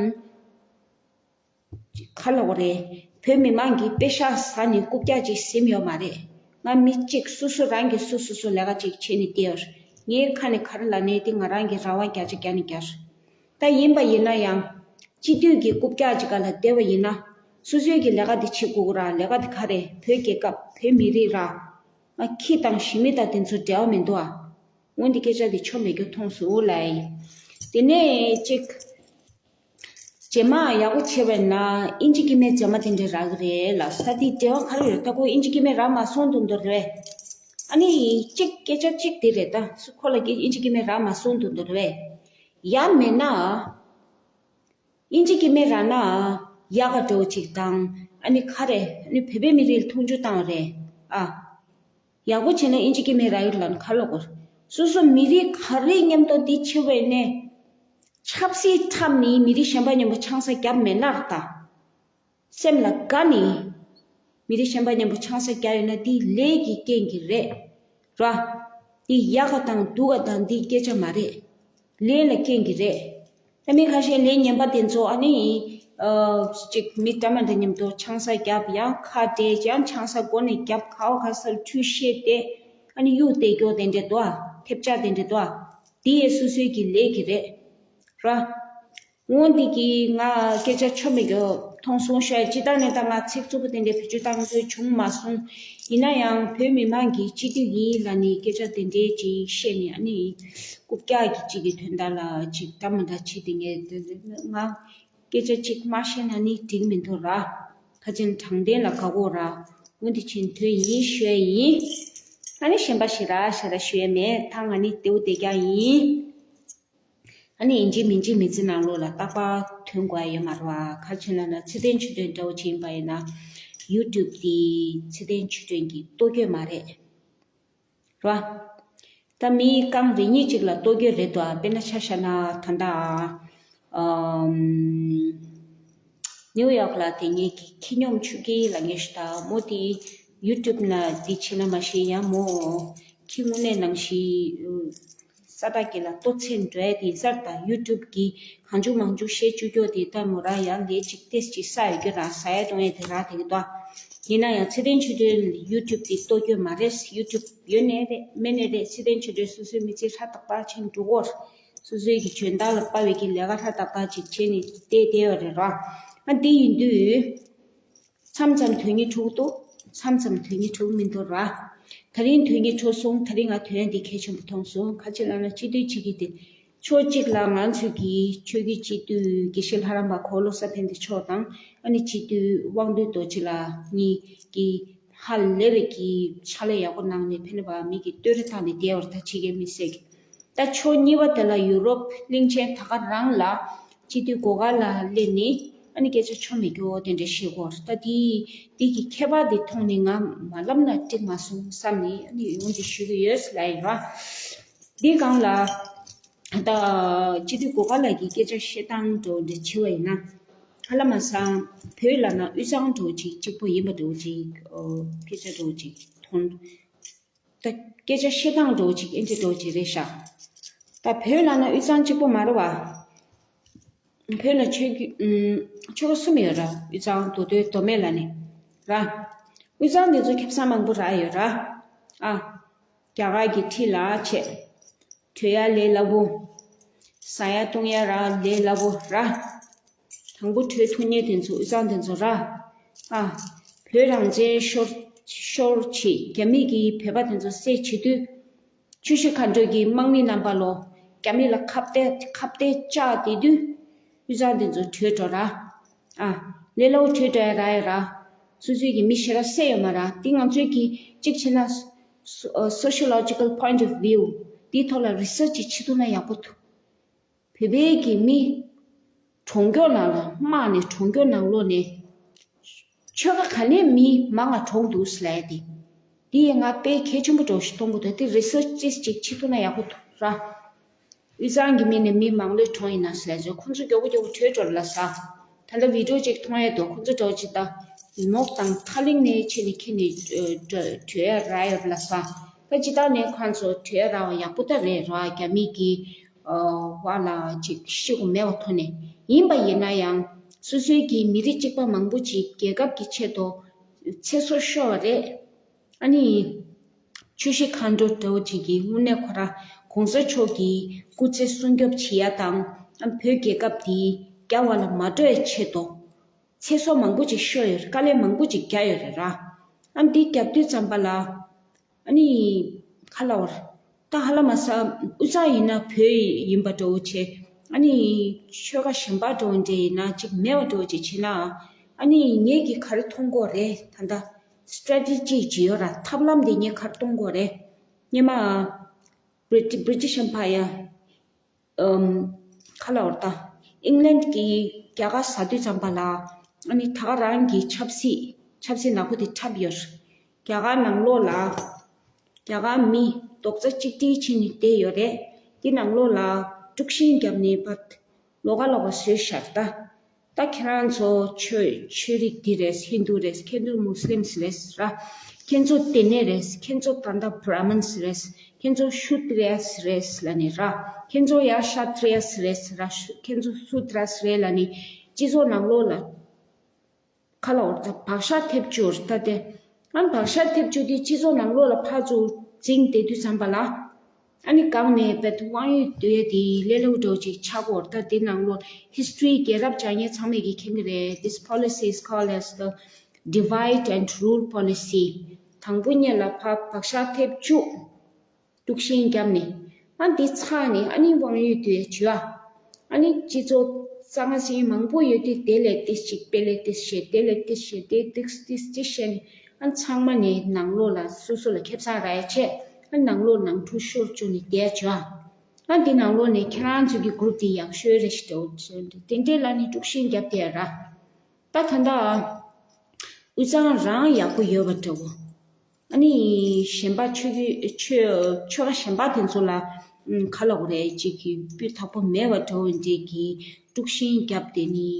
ག་ལབ་དགོས་རེད། བོད་མི་མང་གི་པེ་ཤག་ཟ་ནས་རྐུབ་བཀྱག་ཅིག་ཟིན་ཡོད་མ་རེད། ང་མི་གཅིག་སོ་སོ་རང་གིས་སོ་སོ་སོ་ལས་ཀ་ཅིག་བྱས་ནས་བསྡད་ཡོད་རེད། ངའི་ཁ་ནས་ག་རེ་ལབ་ནའི་དེ་ང་རང་གི་རང་དབང་བརྒྱ་ཆ་བརྒྱ་ནས་བརྒྱ་རེད། ད་ཡིན་པ་ཡིན་ན་ཡང་། སྤྱི་འཐུས་ཀྱི་རྐུབ་བཀྱག་ཅིག་སྒང་ལ་བསྡད་པ་ཡིན་ན། སོ་སོའི་གི་ལས་ཀ་དེ་བྱེད་དགོས་ཀྱི་རེད། ལས་ཀ་དེ་ག་རེད། བོད་རྒྱལ་ཁབ་བོད་མི་རིགས་ར། ང་ཁྱི་དང་ཞི་མི་དང་དེ་ཚོ་འབྲེལ་བ་མི་འདུག་ཨ། འོན་ཏེ་སྐད་ཆ་དེ་ཆོ་མེད་རྒྱུ་མཐོང་སོང་ལབ་ཡིན། དེ་ནས་ཅིག་རྗེས་མ་ཡག་པོ་བྱས་པ་ཡིན་ན་ཨིན་ཇི་སྐྱེ་དམན་མཛངས་མ་དེ་འདྲ་རག་གི་རེད་ལབ་ས། དེའི་འབྲེལ་བ་ག་རེ་ཡོད། ད་ཁོ་ཨིན་ཇི་སྐྱེ་དམན་རག་མ་སོང་མདོག་མདོག་རེད། ཨ་ནི་གཅིག་སྐད་ཆ་གཅིག་དེ་རེད། ད་སུ་ཁོ་ལ་ཨིན་ཇི་སྐྱེ་དམན་རག་མ་སོང་མདོག་མདོག་རེད། ཡང་མེད་ན། ཨིན་ཇི་སྐྱེ་དམན་རག་ན་ཡག་ག་འདྲ་བོ་ཅིག་དང་། ཨ་ནི་ག་རེ། ཨ་ནི་བོད་པའི་མི་རིགས་ལ་མཐོང་ཆུང་བཏང་བ་རེད་ཨ། ཡག་པོ་བྱས་ན་ཨིན་ཇི་སྐྱེ་དམན་རག་ཡོད་ལབ་ན་ག་ལབ་དགོས། སོ་སོ་མི་རིགས་ག་རེ་མཉམ་དུ་འདི་བྱེད་པ་ཡིན་ནའི། ཆབ་སྲིད་འཁྲབ་ནི་མི་རིགས་གཞན་པ་མཉམ་པོ་ཆང་ས་བརྒྱབ་མེད་ན་ར། ད་སེམས་ལ་དགའ་ནི་མི་རིགས་གཞན་པ་མཉམ་པོ་ཆང་ས་བརྒྱབ་ཡོད་ན་འདི་ལས་ཀྱི་རྐྱེན་གྱིས་རེད་ར། འདི་ཡག་ག་དང་སྡུག་ག་དང་འདི་སྐད་ཆ་མ་རེད། ལས་ལ་རྐྱེན་གྱིས་རེད། ད་མི་ཁ་ཤས་ལས་ངན་པ་དེ་ཚོ་ཨ་ནི། ཨ་ཅིག་མི་འདྲ་མི་འདྲ་མཉམ་དུ་ཆང་ས་བརྒྱབ། ཡང་ཁ་བྲལ། ཡང་ཆང་ས་སྒོ་ནས་བརྒྱབ། ག་བ་ག་སར་ཁྲུས་བཤད་དེ། ཨ་ནི་གཡུག་བསྡད་རྒྱུ་དེ་འདྲ་འདུག་ཨ། ཐེབས་ཆག་དེ་འདྲ་འདུག་ཨ། འདི་ཡང་སོ་སོའི་གི་ལས་ཀྱི་རེད་ར། འོ་འདི་གི་ང་སྐད་ཆ་ཆོ་མེད་རྒྱུ་མཐོང་སོང་ཤོད་ཅི་ད་ནས་ད་ང་ཚིག་རྩུབ་པོ་དེ་འདྲའི་བེད་སྤྱོད་བཏང་རྒྱུ་བྱུང་མ་སོང་། ཡིན་ན་ཡང་བོད་མི་མང་གི་སྤྱི་འཐུས་ཡིན་ལ་ནི་སྐད་ཆ་དེ་འདྲའི་ཅིག་བཤད་ནས་ཨ་ནི་རྐུབ་བཀྱག་གི་ཅིག་གི་དོན་དག་ལ་ཅིག་ད་མ་འདྲ་ཅིག་དེ་ངས་ང་སྐད་ཆ་ཅིག་མ་བཤད་ན་ནི་འགྲིག་མི་འདུག་ར། ཁ་ཅིག་དྲང་བདེན་ལ་དགའ་གོ་ར། འོ་འདི་ཕྱིན་དོན་ཡིན་ཤོད་ཡིན། ཨ་ནི་གཞན་པ་ཞིག་ར་ཞེ་ར་ཤོད་མེད་ད་ང་ནི་དེའུ་དེ་རྒྱ་ཡིན། ཨ་ནི་ཡིན་གཅིག་མིན་གཅིག་མི་ཚེ་ནང་ལོགས་ལ་རྟག་པར་ཐོན་དགོས་ཡ་ཡོད་མ་རེད་བ། ག་ཆེ་ན་ན་ཚེ་བརྟན་ཆོས་སྒྲོན་འདྲ་བོ་ཅིག་ཡིན་པ་ཡིན་ན་ཡུ་ཊུབ་དེ་ཚེ་བརྟན་ཆོས་སྒྲོན་གྱི་གཏོར་སྐྱོན་མ་རེད་བ། ད་མི་རྐང་རེ་གཉིས་ཅིག་ལ་གཏོར་སྐྱོན་རེད་དོ། དཔེར་ན་ཆ་བཞག་ན་ད་ལྟ་ཨམ། ནིའུ་ཡོག་ལ་དེ་ངེད་ཀྱི་ཁྱི་སྙོམ་ཆུ་སྐྱིད་ལ་ངེས་ཤ་མོ་དེ་ཡུ་ཊུབ་ན་དེ་ཕྱིན་ན་མ་ཤེས་ཡ་མོ་ཁྱི་དངོས་གནས་ནང་བཞིན་ས་དག་གི་ལ་ལྟོ་ཚན་འགྲོ་ཡ་དེ་གསར་དང་ཡུ་ཊུབ་གི་གང་བྱུང་མང་བྱུང་བཤད་བཅུག་རྒྱུ་དེ་ལྟ་མོ་ར་ཡ་ལས་ཅིག་ཏེས་ཅིག་ས་ཡོད་རྒྱུ་ར་ས་ཡ་གཏོང་ཡ་དེ་ར་དེ་གི་ཏོ། ཡིན་ན་ཡང་ཚེ་བརྟན་ཆོས་སྒྲོན་ཡུ་ཊུབ་དེ་གཏོར་རྒྱུ་མ་རེད། ཡུ་ཊུབ་ཡོད་ནས་རེད་མེད་ནས་རེད། ཚེ་བརྟན་ཆོས་སྒྲོན་སོ་སོའི་མི་ཚེ་ཧྲ་ཏག་ཏག་ཕྱིན་འགྲོ་གོ། སོ་སོའི་གི་འཇོན་ཐང་ལ་དཔག་པའི་གི་ལས་ཀ་ཧྲ་ཏག་ཏག་ཅིག་བྱས་ནས་བསྡད་བསྡད་ཡོད་རེད་ར། ཨ་འདི་ཡིན་དུས། མཚམས་མཚམས་དོན་གཉིས་འཁྲུག་འདུག་མཚམས་མཚམས་དོན་གཉིས་འཁྲུག་མི་འདུག་ར། ད་རིང་དོན་གཉིས་འཁྲུག་སོང་། ད་རིང་ང་དོན་འདི་གལ་ཆེན་པོ་མཐོང་སོང་། ག་ཅི་ལབ་ན་སྤྱི་འཐུས་གཅིག་གིས་དེ་ཕྱོགས་གཅིག་ལ་ང་ཚོ་གི་ཆོས་བརྒྱུད་སྤྱི་འཐུས་དགེ་བཤེས་ལྷ་རམས་པ་འཁོར་ལོ་ས་ཕན་བདེ་མཆོག་དང་ཨ་ནི་སྤྱི་འཐུས་དབང་འདུས་རྡོ་རྗེ་ལགས་གཉིས་ཀྱིས་ཧ་ལས་པའི་གི་ཕྱག་ལས་ཡག་པོ་གནང་ནས་ཕན་པ་མི་གི་བསྟོད་ར་བཏང་ནས་བསྡད་པ་རེད། ད་ཕྱི་རྒྱལ་མི་སེར་གི་ད་ཕྱོགས་གཉིས་པ་དེ་ལ་ཡུ་རོབ་གླིང་ཆེན་ད་ག་རང་ལ་སྤྱི་འཐུས་སྒོ་ཁ་ལ་སླེབས་ནས་ཨ་ནི་སྐད་ཆ་ཆོ་མེད་རྒྱུ་དེ་འདྲ་བཤད་གོ། ད་དེ་དེ་གི་ཁྱད་པར་དེ་མཐོང་ནས་ང་མ་ལབ་ན་འགྲིག་མ་སོང་བསམ་ནས་ཨ་ནི་ཡོང་དེ་ཞུ་གི་ཡོད་ལབ་ཡིན་ར། འདི་སྒང་ལ་ད་སྤྱི་འཐུས་སྒོ་ཁ་ལགས་ཀྱི་སྐད་ཆ་བཤད་སྟངས་འདྲ་བོ་འདྲ་བྱེད་པ་ཡིན་ན་ཧ་ལམ་མ་སང་བོད་ལ་ན་དབུས་གཙང་འདྲ་བོ་ཅིག་གཅིག་པོ་ཡིན་པ་འདྲ་བོ་ཅིག་སྐད་ཆ་འདྲ་བོ་ཅིག་མཐོང་། ད་སྐད་ཆ་བཤད་སྟངས་འདྲ་བོ་ཅིག་ཨེ་འདྲ་འདྲ་བོ་ཅིག་རེད་ཤག་ད་བོད་ལ་ན་དབུས་གཙང་གཅིག་པོ་མ་རེད་བ། བོད་ལ་ཆོལ་ཁ་ཆོལ་ཁ་གསུམ་ཡོད་ར། དབུས་གཙང་མདོ་སྟོད་མདོ་སྨད་ལ་ནི་ར། དབུས་གཙང་འདི་ཚོ་ཁེ་བཟང་མང་པོ་རག་ཡོད་ར། ཨ། རྒྱ་གར་གྱི་ཁྲིད་ལ་ཆད། བྲོས་ཡ་ལས་སླ་པོ། ཟ་ཡ་བཏུང་ཡ་ར་ལས་སླ་པོ་ར། དང་པོ་བྲོས་ཐུབ་མཁན་དེ་ཚོ་དབུས་གཙང་དེ་ཚོ་ར། ཨ། བོད་རང་བཙན་ཤོར་ཤོར་བྱེད་རྒྱ་མི་གིས་བོད་པ་དེ་ཚོ་བསད་བྱེད་དུས། ཆུ་བཞི་མཁའ་འགྲོ་གི་དམག་མི་རྣམ་པ་ལོ། རྒྱ་མི་ལ་ཁ་གཏད་ཁ་གཏད་བཅག་བསྡད་དུས། དབུས་གཙང་དེ་ཚོ་བྲོས་འགྲོ་ར། ཨ། ལས་སླ་པོ་བྲོས་འགྲོ་ཡ་ར་ཡ་ར། སོ་སོའི་གི་མི་ཞེ་དྲག་བསད་ཡོད་མ་ར། དེ་ང་ཚོའི་གི་གཅིག་བྱས་ན། སོ་ཨ་sociological point of view དེའི་ཐོག་ལ་research་ཅིག་བྱེད་ཐུབ་ན་ཡག་པོ་འདུག་བོད་པའི་གི་མི་གྲོངས་མགྱོགས་ནང་ལ་དམག་ནས་གྲོངས་མགྱོགས་ནང་ལོགས་ནས་ཆོལ་ཁ་ག་ནས་མི་མང་ང་གྲོངས་འདུག་ཟེར་ལབ་ཡ་དེ། འདི་ཡི་ང་དཔེ་གལ་ཆེན་པོ་འདྲ་བོ་ཞིག་མཐོང་གི་འདུག་དེ་research་ཅིག་ཅིག་བྱེད་ཐུབ་ན་ཡག་པོ་འདུག་ར། དབུས་གཙང་གི་མི་ནས་མི་མང་ལོས་གྲོངས་ཡིན་ན་ཟེར་ལབ་ཚེ་ཁོང་ཚོ་མགྱོགས་པོ་མགྱོགས་པོ་བྲོས་འགྲོ་ལ་ཟ། ད་ལྟ་video་ཅིག་མཐོང་ཡས་འདུག་ཁོང་ཚོ་འདྲ་བོ་ཅིག་ད་ནོག་དང་ཐག་གླིང་ནས་ཕྱིན་ནས་ཁྱེར་ནས་བྲོས་ཡ་རག་ཡོད་ལ་ཟ། ད་ཇི་ལྟར་ནས་ཁོང་ཚོ་བྲོས་ཡ་རག་པ་ཡག་པོ་ད་རེད་ར། རྒྱ་མི་གི་བ་ལ་ཅིག་ཤི་དགོས་མེད་པ་ཐོག་ནས་ཡིན་པ་ཡིན་ན་ཡང་སོ་སོའི་གི་མི་རིགས་གཅིག་པ་མང་པོ་ཅིག་རྒྱལ་ཁབ་ཀྱི་ཆེད་དུ་ཚེ་སྲོག་ཤོར་བ་རེད། ཨ་ནི། ཆུ་བཞི་མཁའ་འགྲོ་འདྲ་བོ་ཅིག་གིས་དངོས་གནས་ཁོ་རང་གོང་ས་མཆོག་གི་སྐུ་ཚེ་སྲུང་སྐྱོབ་བྱེད་ཡ་དང་ཨ་བོད་རྒྱལ་ཁབ་འདི་རྒྱ་བ་ལ་མ་འགྲོ་བའི་ཆེད་དུ་ཚེ་སྲོག་མང་པོ་ཅིག་ཤོར་ཡོད་རེད། དཀའ་ལས་མང་པོ་ཅིག་བརྒྱབ་ཡོད་རེད་ར། ཨ་འདི་བརྒྱབ་དུས་ཙམ་པ་ལ་ཨ་ནི་ཁ་ལ་བར་ད་ཧ་ལ་མ་ས་དབུས་གཙང་ཡིན་ན་བོད་ཡིན་པ་འདྲ་བོ་བྱས། ཨ་ནི་ཆོལ་ཁ་གཞན་པ་འདྲ་བོ་འདྲ་ཡིན་ན་ཅིག་མེད་པ་འདྲ་བོ་ཅིག་བྱས་ན་ཨ་ནི་ངེད་ཀྱིས་ག་རེ་མཐོང་གི་ཡོད་རེད་ད་ལྟ། strategy་ཅིག་ཡོད་ར། ཐབས་ལམ་དེ་ངས་ག་རེ་གཏོང་དགོས་རེད། སྔོན་མ་British British Empire ཨམ་ཁ་ལ་བར་ད་England་གིས་རྒྱ་གར་ཟ་དུས་ཙམ་པ་ལ་ཨ་ནི་ད་ག་རང་གི་ཆབ་སྲིད་ཆབ་སྲིད་ནག་པོ་དེ་འཁྲབ་ཡོད་ར། རྒྱ་གར་ནང་ལོགས་ལ་རྒྱ་གར་མི་རྡོག་རྩ་གཅིག་སྒྲིལ་བྱས་ནས་བསྡད་ཡོད་རེད། དེ་ནང་ལོགས་ལ་དཀྲུག་ཤིང་བརྒྱབ་ནས་ཕར་ལོགས་ཀ་ལོགས་ཀ་བཟོས་ཤག་ད། ད་ཁྱེད་རང་ཚོ་ཆོས་ཆོས་རིགས་འདི་རེད། ཧིན་དུ་རེད། ཁྱེད་ཚོ་མུ་སི་ལིམ་སི་རེད་ར། ཁྱེད་ཚོ་ཏེ་ནེ་རེད། ཁྱེད་ཚོ་ད་ལྟ་བྷ་ར་མིན་སི་རེད། ཁྱེད་ཚོ་ཤུ་ཏྲ་ཡ་སི་རེད་ལབ་ནས་ར། ཁྱེད་ཚོ་ཡ་ཤ་ཏྲ་ཡ་སི་རེད་ར། ཁྱེད་ཚོ་སུ་ཏྲ་སི་རེད་ལབ་ནས་སྤྱི་ཚོགས་ནང་ལོགས་ལ་ཁ་ལ་འོར་ད་བག་ཆགས་ཐེབས་བཅུག་ད་དེ། ཨ་བག་ཆགས་ཐེབས་བཅུག་དེ་སྤྱི་ཚོགས་ནང་ལོགས་ལ་ཕར་ཚུར་འཛིང་བསྡད་དུས་ཙམ་པ་ལ། ཨ་ནི་གང་ནས་བེད་དབང་ཡོད་དུས་དེ་ལས་སླ་པོ་འདྲ་ཅིག་ཆགས་ཀྱི་ཡོད་རེད། ད་དེ་ནང་ལོགས་history རྒྱལ་རབས་སྦྱང་མཁན་ཚང་མས་ཀྱིས་མཁྱེན་གྱི་རེད། This policy is called as the divide and rule policy. དང་པོ་ཉིད་ལ་ཕར་བག་ཆགས་ཐེབས་བཅུག་དཀྲུག་ཤིང་བརྒྱབ་ནས། ཨ་འདི་ཚར་ནས་ཨ་ནི་དབང་ཡོད་དུས་བྱོས་ཨ། ཨ་ནི་སྤྱི་ཚོགས་རྩ་ང་ཆེན་མང་པོ་ཡོད་དུས་དེ་ལས་ཏིས་ཅིག་དཔེ་ལས་ཏིས་བཤད། དེ་ལས་ཏིས་བཤད། དེ་ཏིས་ཏིས་ཅིག་བཤད་ནས། ཨ་ཚང་མ་ནས་ནང་ལོགས་ལ་སོ་སོ་ལ་ཁེ་བཟང་རག་ཡ་བྱས། ཨ་ནང་ལོགས་ནང་འཁྲུག་ཤོར་བཅུག་ནས་བསྡད་བྱོས་ཨ། ཨ་འདི་ནང་ལོགས་ནས་ཁྱེད་རང་ཚོ་གི་གུ་རུབ་དེ་ཡག་ཤོས་རེད་ཤག་འདྲ་བོ་དེ་འདྲས་ལབ་ནས་དཀྲུག་ཤིང་བརྒྱབ་བསྡད་ར། ད་ད་ལྟ་དབུས་གཙང་རང་ཡག་པོ་ཡོད་པ་འདྲ་བོ། ཨ་ནི་གཞན་པ་ཆོས་བརྒྱུད་ཆོས་ཆོལ་ཁ་གཞན་པ་དེ་ཚོ་ལ་ཨུམ་ག་ལབ་དགོས་རེད། ཅིག་གི་སྤུས་དག་པོ་མེད་པ་འདྲ་བོ་འདྲས་ཀྱི་དཀྲུག་ཤིང་བརྒྱབ་བསྡད་ནི།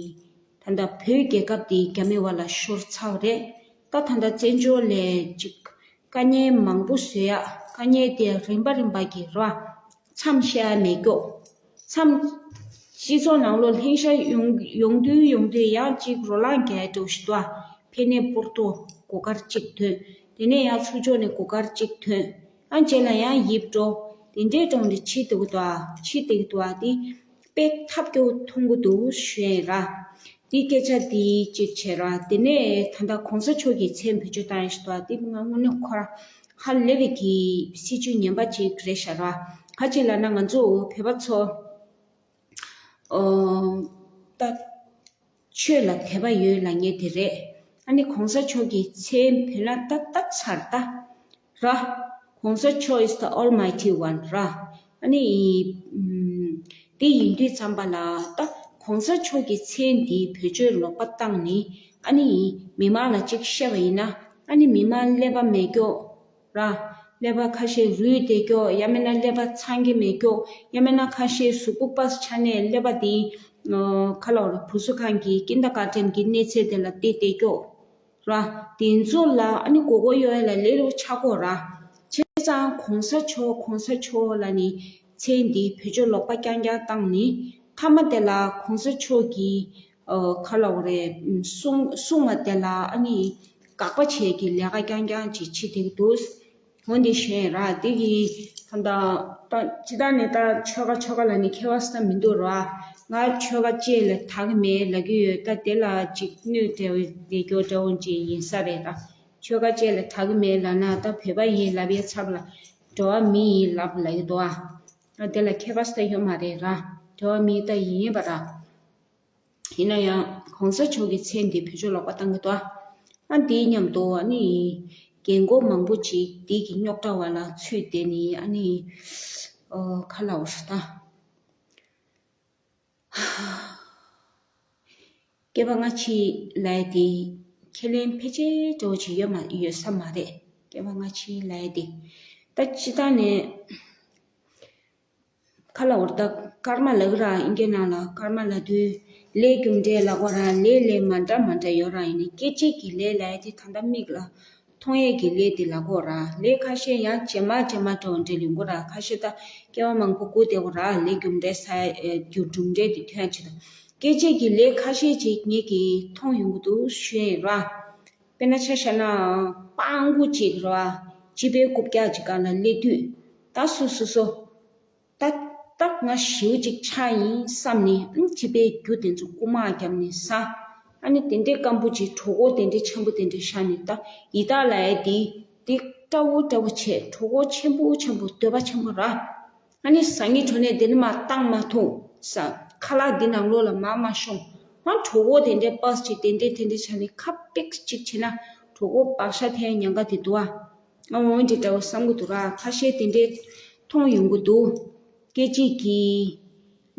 ད་ལྟ་བོད་རྒྱལ་ཁབ་དེ་རྒྱ་མི་བ་ལ་ཤོར་ཚར་བ་རེད། ད་ད་ལྟ་བཙན་བྱོལ་ལ་ཅིག་དཀའ་ངལ་མང་པོ་བཟོ་ཡ། དཀའ་ངལ་དེ་རིམ་པ་རིམ་པ་གི་ར་མཚམས་བཞག་ཡ་མེད་ཀྱོག་མཚམས། སྤྱི་ཚོགས་ནང་ལོགས་ལྷིང་ཤ་ཡོང་ཡོང་དུས་ཡོང་དུས་ཡང་ཅིག་རོ་ལངས་རྒྱག་ཡ་འདྲ་བོ་ཞིག་འདུག་ཨ། ཕན་ནས་སྤོར་ཏོ་སྒོ་ཁར་གཅིག་ཐོན། དེ་ནས་ཡང་ཚུར་ཕྱོགས་ནས་སྒོ་ཁར་གཅིག་ཐོན། ཨ་རྗེས་ལ་ཡང་ཡིབ་འགྲོ། དེ་འདྲའི་གྲོང་དེ་ཕྱི་དེ་གུ་དོ་ཨ། ཕྱི་དེ་གུ་དོ་ཨ། དེ་དཔེ་ཐབས་སྐྱོ་མཐོང་གི་འདུག་ཞུ་ཡ་ཡིན་ར། དེ་སྐད་ཆ་དེ་གཅིག་བྱས་ར། དེ་ནས་ད་ལྟ་གོང་ས་མཆོག་གི་མཚན་བེད་སྤྱོད་བཏང་ཡ་ཞིག་འདུག་ཨ། དེ་ང་དངོས་གནས་ཁོ་ར་ཧ་ལས་པའི་གི་སྲིད་བྱུས་ངན་པ་ཅིག་རེད་ཤག་ར། ག་ཅི་ལབ་ན་ང་ཚོ་བོད་པ་ཚོ། ཨོ། ད་ཆོས་ལ་དད་པ་ཡོད་ལབ་མཁན་དེ་རེད། ཨ་ནི་གོང་ས་མཆོག་གི་མཚན་བོས་ན་ད་ད་ཚར་ད་ར། གོང་ས་མཆོག is the almighty one ར། ཨ་ནི་ཨམ་དེ་ཡིན་དུས་ཙམ་པ་ལ་ད་གོང་ས་མཆོག་གི་མཚན་འདི་བེད་སྤྱོད་ལོག་པ་བཏང་ནས། ཨ་ནི་མི་མང་ལ་གཅིག་བཤད་པ་ཡིན་ན། ཨ་ནི་མི་མང་ཀླད་པ་མེད་ཀྱོག་ར། ཀླད་པ་ཁ་ཤས་རུལ་བསྡད་ཀྱོག་ཡང་མིན་ན་ཀླད་པ་ཚང་གི་མེད་ཀྱོག་ཡང་མིན་ན་ཁ་ཤས་གཟུགས་པོ་པས་ཆ་ནས་ཀླད་པ་དེ་ཨ་ག་ལབ་དགོས་རེད། བུ་གསོ་ཁང་གི་ཀིན་ཌར་གྷར་ཌེན་གྱི་གནས་ཚད་དེ་ལ་བལྟས་བསྡད་ཀྱོག་ར། དེ་ཚོ་ལ་ཨ་ནི་མགོ་སྐོར་གཡོག་ཡ་ལ་ལས་སླ་པོ་ཆགས་ཀྱོག་ར། བྱས་ཙང་གོང་ས་མཆོག་གོང་ས་མཆོག་ལབ་ནས་མཚན་འདི་བེད་སྤྱོད་ལོག་པ་རྐྱང་རྐྱང་བཏང་ནས། མཐའ་མ་དེ་ལ་གོང་ས་མཆོག་གིས་ཨ་ག་ལབ་དགོས་རེད། གསུང་གསུང་བ་དེ་ལ་ཨ་ནི་དགག་པ་བྱེད་ཀྱི་ལས་ཀ་རྐྱང་རྐྱང་ཅིག་བྱེད་བསྡད་ཀྱི་འདུག་འོ་འདི་བཤད་ར། དེ་གི་ད་ལྟ་ད་སྤྱིར་བཏང་ནས་ད་ཆོལ་ཁ་ཆོལ་ཁ་ལབ་ནས་ཁྱད་པར་ས་མི་འདུག་ར། ང་ཆོལ་ཁ་བཅས་ལ་དག་གི་མེད་ལབ་ཀྱི་ཡོད། ད་དེ་ལ་ཅིག་གནོད་འདྲ་བོ་བསྡད་ཀྱོག་འདྲ་བོ་ཅིག་ཡིན་ས་རེད་ད། ཆོལ་ཁ་བཅས་ལ་དག་གི་མེད་ལབ་ན་ད་བོད་པ་ཡིན་ལབ་ཡའི་ཚབ་ལ་འགྲོ་བ་མི་ཡིན་ལབ་ལབ་ཀྱི་འདུག་ཨ། ད་དེ་ལ་ཁྱད་པར་ས་ཡོད་མ་རེད་ར། འགྲོ་བ་མི་ད་ཡིན་ཡིན་པ་ར། ཡིན་ན་ཡང་གོང་ས་མཆོག་གི་མཚན་དེ་བེད་སྤྱོད་ལོག་པ་བཏང་གི་འདུག་ཨ། ཨ་འདིའི་མཉམ་དུ་ཨ་ནི་རྒན་གོག་མང་པོ་ཅིག་འདི་གི་རྙོག་དྲ་བ་ལ་ཚུད་བསྡད་ནི་ཨ་ནི་ཨོ་ག་ལབ་དགོས་རེད་ད། སྐྱེ་བ་སྔ་ཕྱི་ལབ་ཡ་དེ་ཁས་ལེན་ཕལ་ཆེར་འདྲ་བོ་ཅིག་ཡོད་མ་ཡོད་ས་མ་རེད། སྐྱེ་བ་སྔ་ཕྱི་ལབ་ཡ་དེ་ད་སྤྱིར་བཏང་ནས། ག་ལབ་དགོས་རེད་ད། ཀརྨ་ལབ་ཀྱི་ར། ཨིན་སྐད་ནང་ལ་ཀརྨ་ལབ་དུས་ལས་རྒྱུ་འབྲས་ལབ་དགོས་ར། ལས་ལས་མ་འདྲ་མ་འདྲ་ཡོད་ར། ཡིན་ནའི་སྐྱེད་བྱེད་ཀྱི་ལས་ལབ་ཡ་དེ་ད་ལྟ་མིག་ལ་མཐོང་ཡས་ཀྱི་ལས་དེ་ལབ་དགོས་ར། ལས་ཁ་ཤས་ཡང་རྗེས་མ་རྗེས་མ་འདྲ་བོ་འབྲེལ་ཡོང་གི་ར། ཁ་ཤས་ད་སྐྱེ་བ་མང་པོ་སྒུག་བསྡད་དགོས་ར། ལས་རྒྱུ་འབྲས་ས་ཡ་རྒྱུ་གྲུབ་འབྲས་དེ་ཐོན་ཡ་ཆེད་དུ། སྐྱེད་བྱེད་ཀྱི་ལས་ཁ་ཤས་ཅིག་ངེད་ཀྱིས་མཐོང་ཡོང་གི་འདུག་ཞུ་ཡ་ཡིན་ར། དཔེར་ན་ཆ་བཞག་ན་སྤྲང་པོ་ཅིག་ར། སྤྱི་པའི་རྐུབ་བཀྱག་ཅིག་སྒང་ལ་སླེབས་དུས་ད་སོ་སོ་སོ། ད་ད་ང་ཞེ་པོ་ཅིག་ཆགས་ཡིན་བསམ་ནས། ཨང་། སྤྱི་པའི་རྒྱུ་དེ་ཚོ་རྐུ་མ་བརྒྱབ་ནས་ཟ། ཨ་ནི་དེ་འདྲའི་སྐམ་པོ་ཅིག་གྲོད་ཁོག་དེ་འདྲའི་ཆེན་པོ་དེ་འདྲའི་བཞག་ནས། ད་ཡི་དྭགས་ལབ་ཡ་དེ་དེ་སྤྲ་བོ་སྤྲ་བོ་བྱས། གྲོད་ཁོག་ཆེན་པོ་ཆེན་པོ་འདོད་པ་ཆེན་པོ་ར། ཨ་ནི་ཟ་སྙིང་བྲོ་ནས་དེ་ནས་མར་བཏང་མ་ཐུབ་ས། ཁ་ལག་འདི་ནང་ལོགས་ལ་མར་མ་ཤོང་། ཨ་གྲོད་ཁོག་དེ་འདྲའི་པས་ཅིག་དེ་འདྲའི་དེ་འདྲའི་བྱས་ནས་ཁ་པིག་ཅིག་བྱས་ན་གྲོད་ཁོག་བག་ཤ་ཐལ་ཉེན་ཁ་དེ་འདུག་ཨ། ང་འོ་འདི་འདྲ་བོ་བསམ་གྱི་འདུག་ར། ཁ་ཤས་དེ་འདྲའི་མཐོང་ཡོང་གི་འདུག་སྐད་ཅིག་གིས་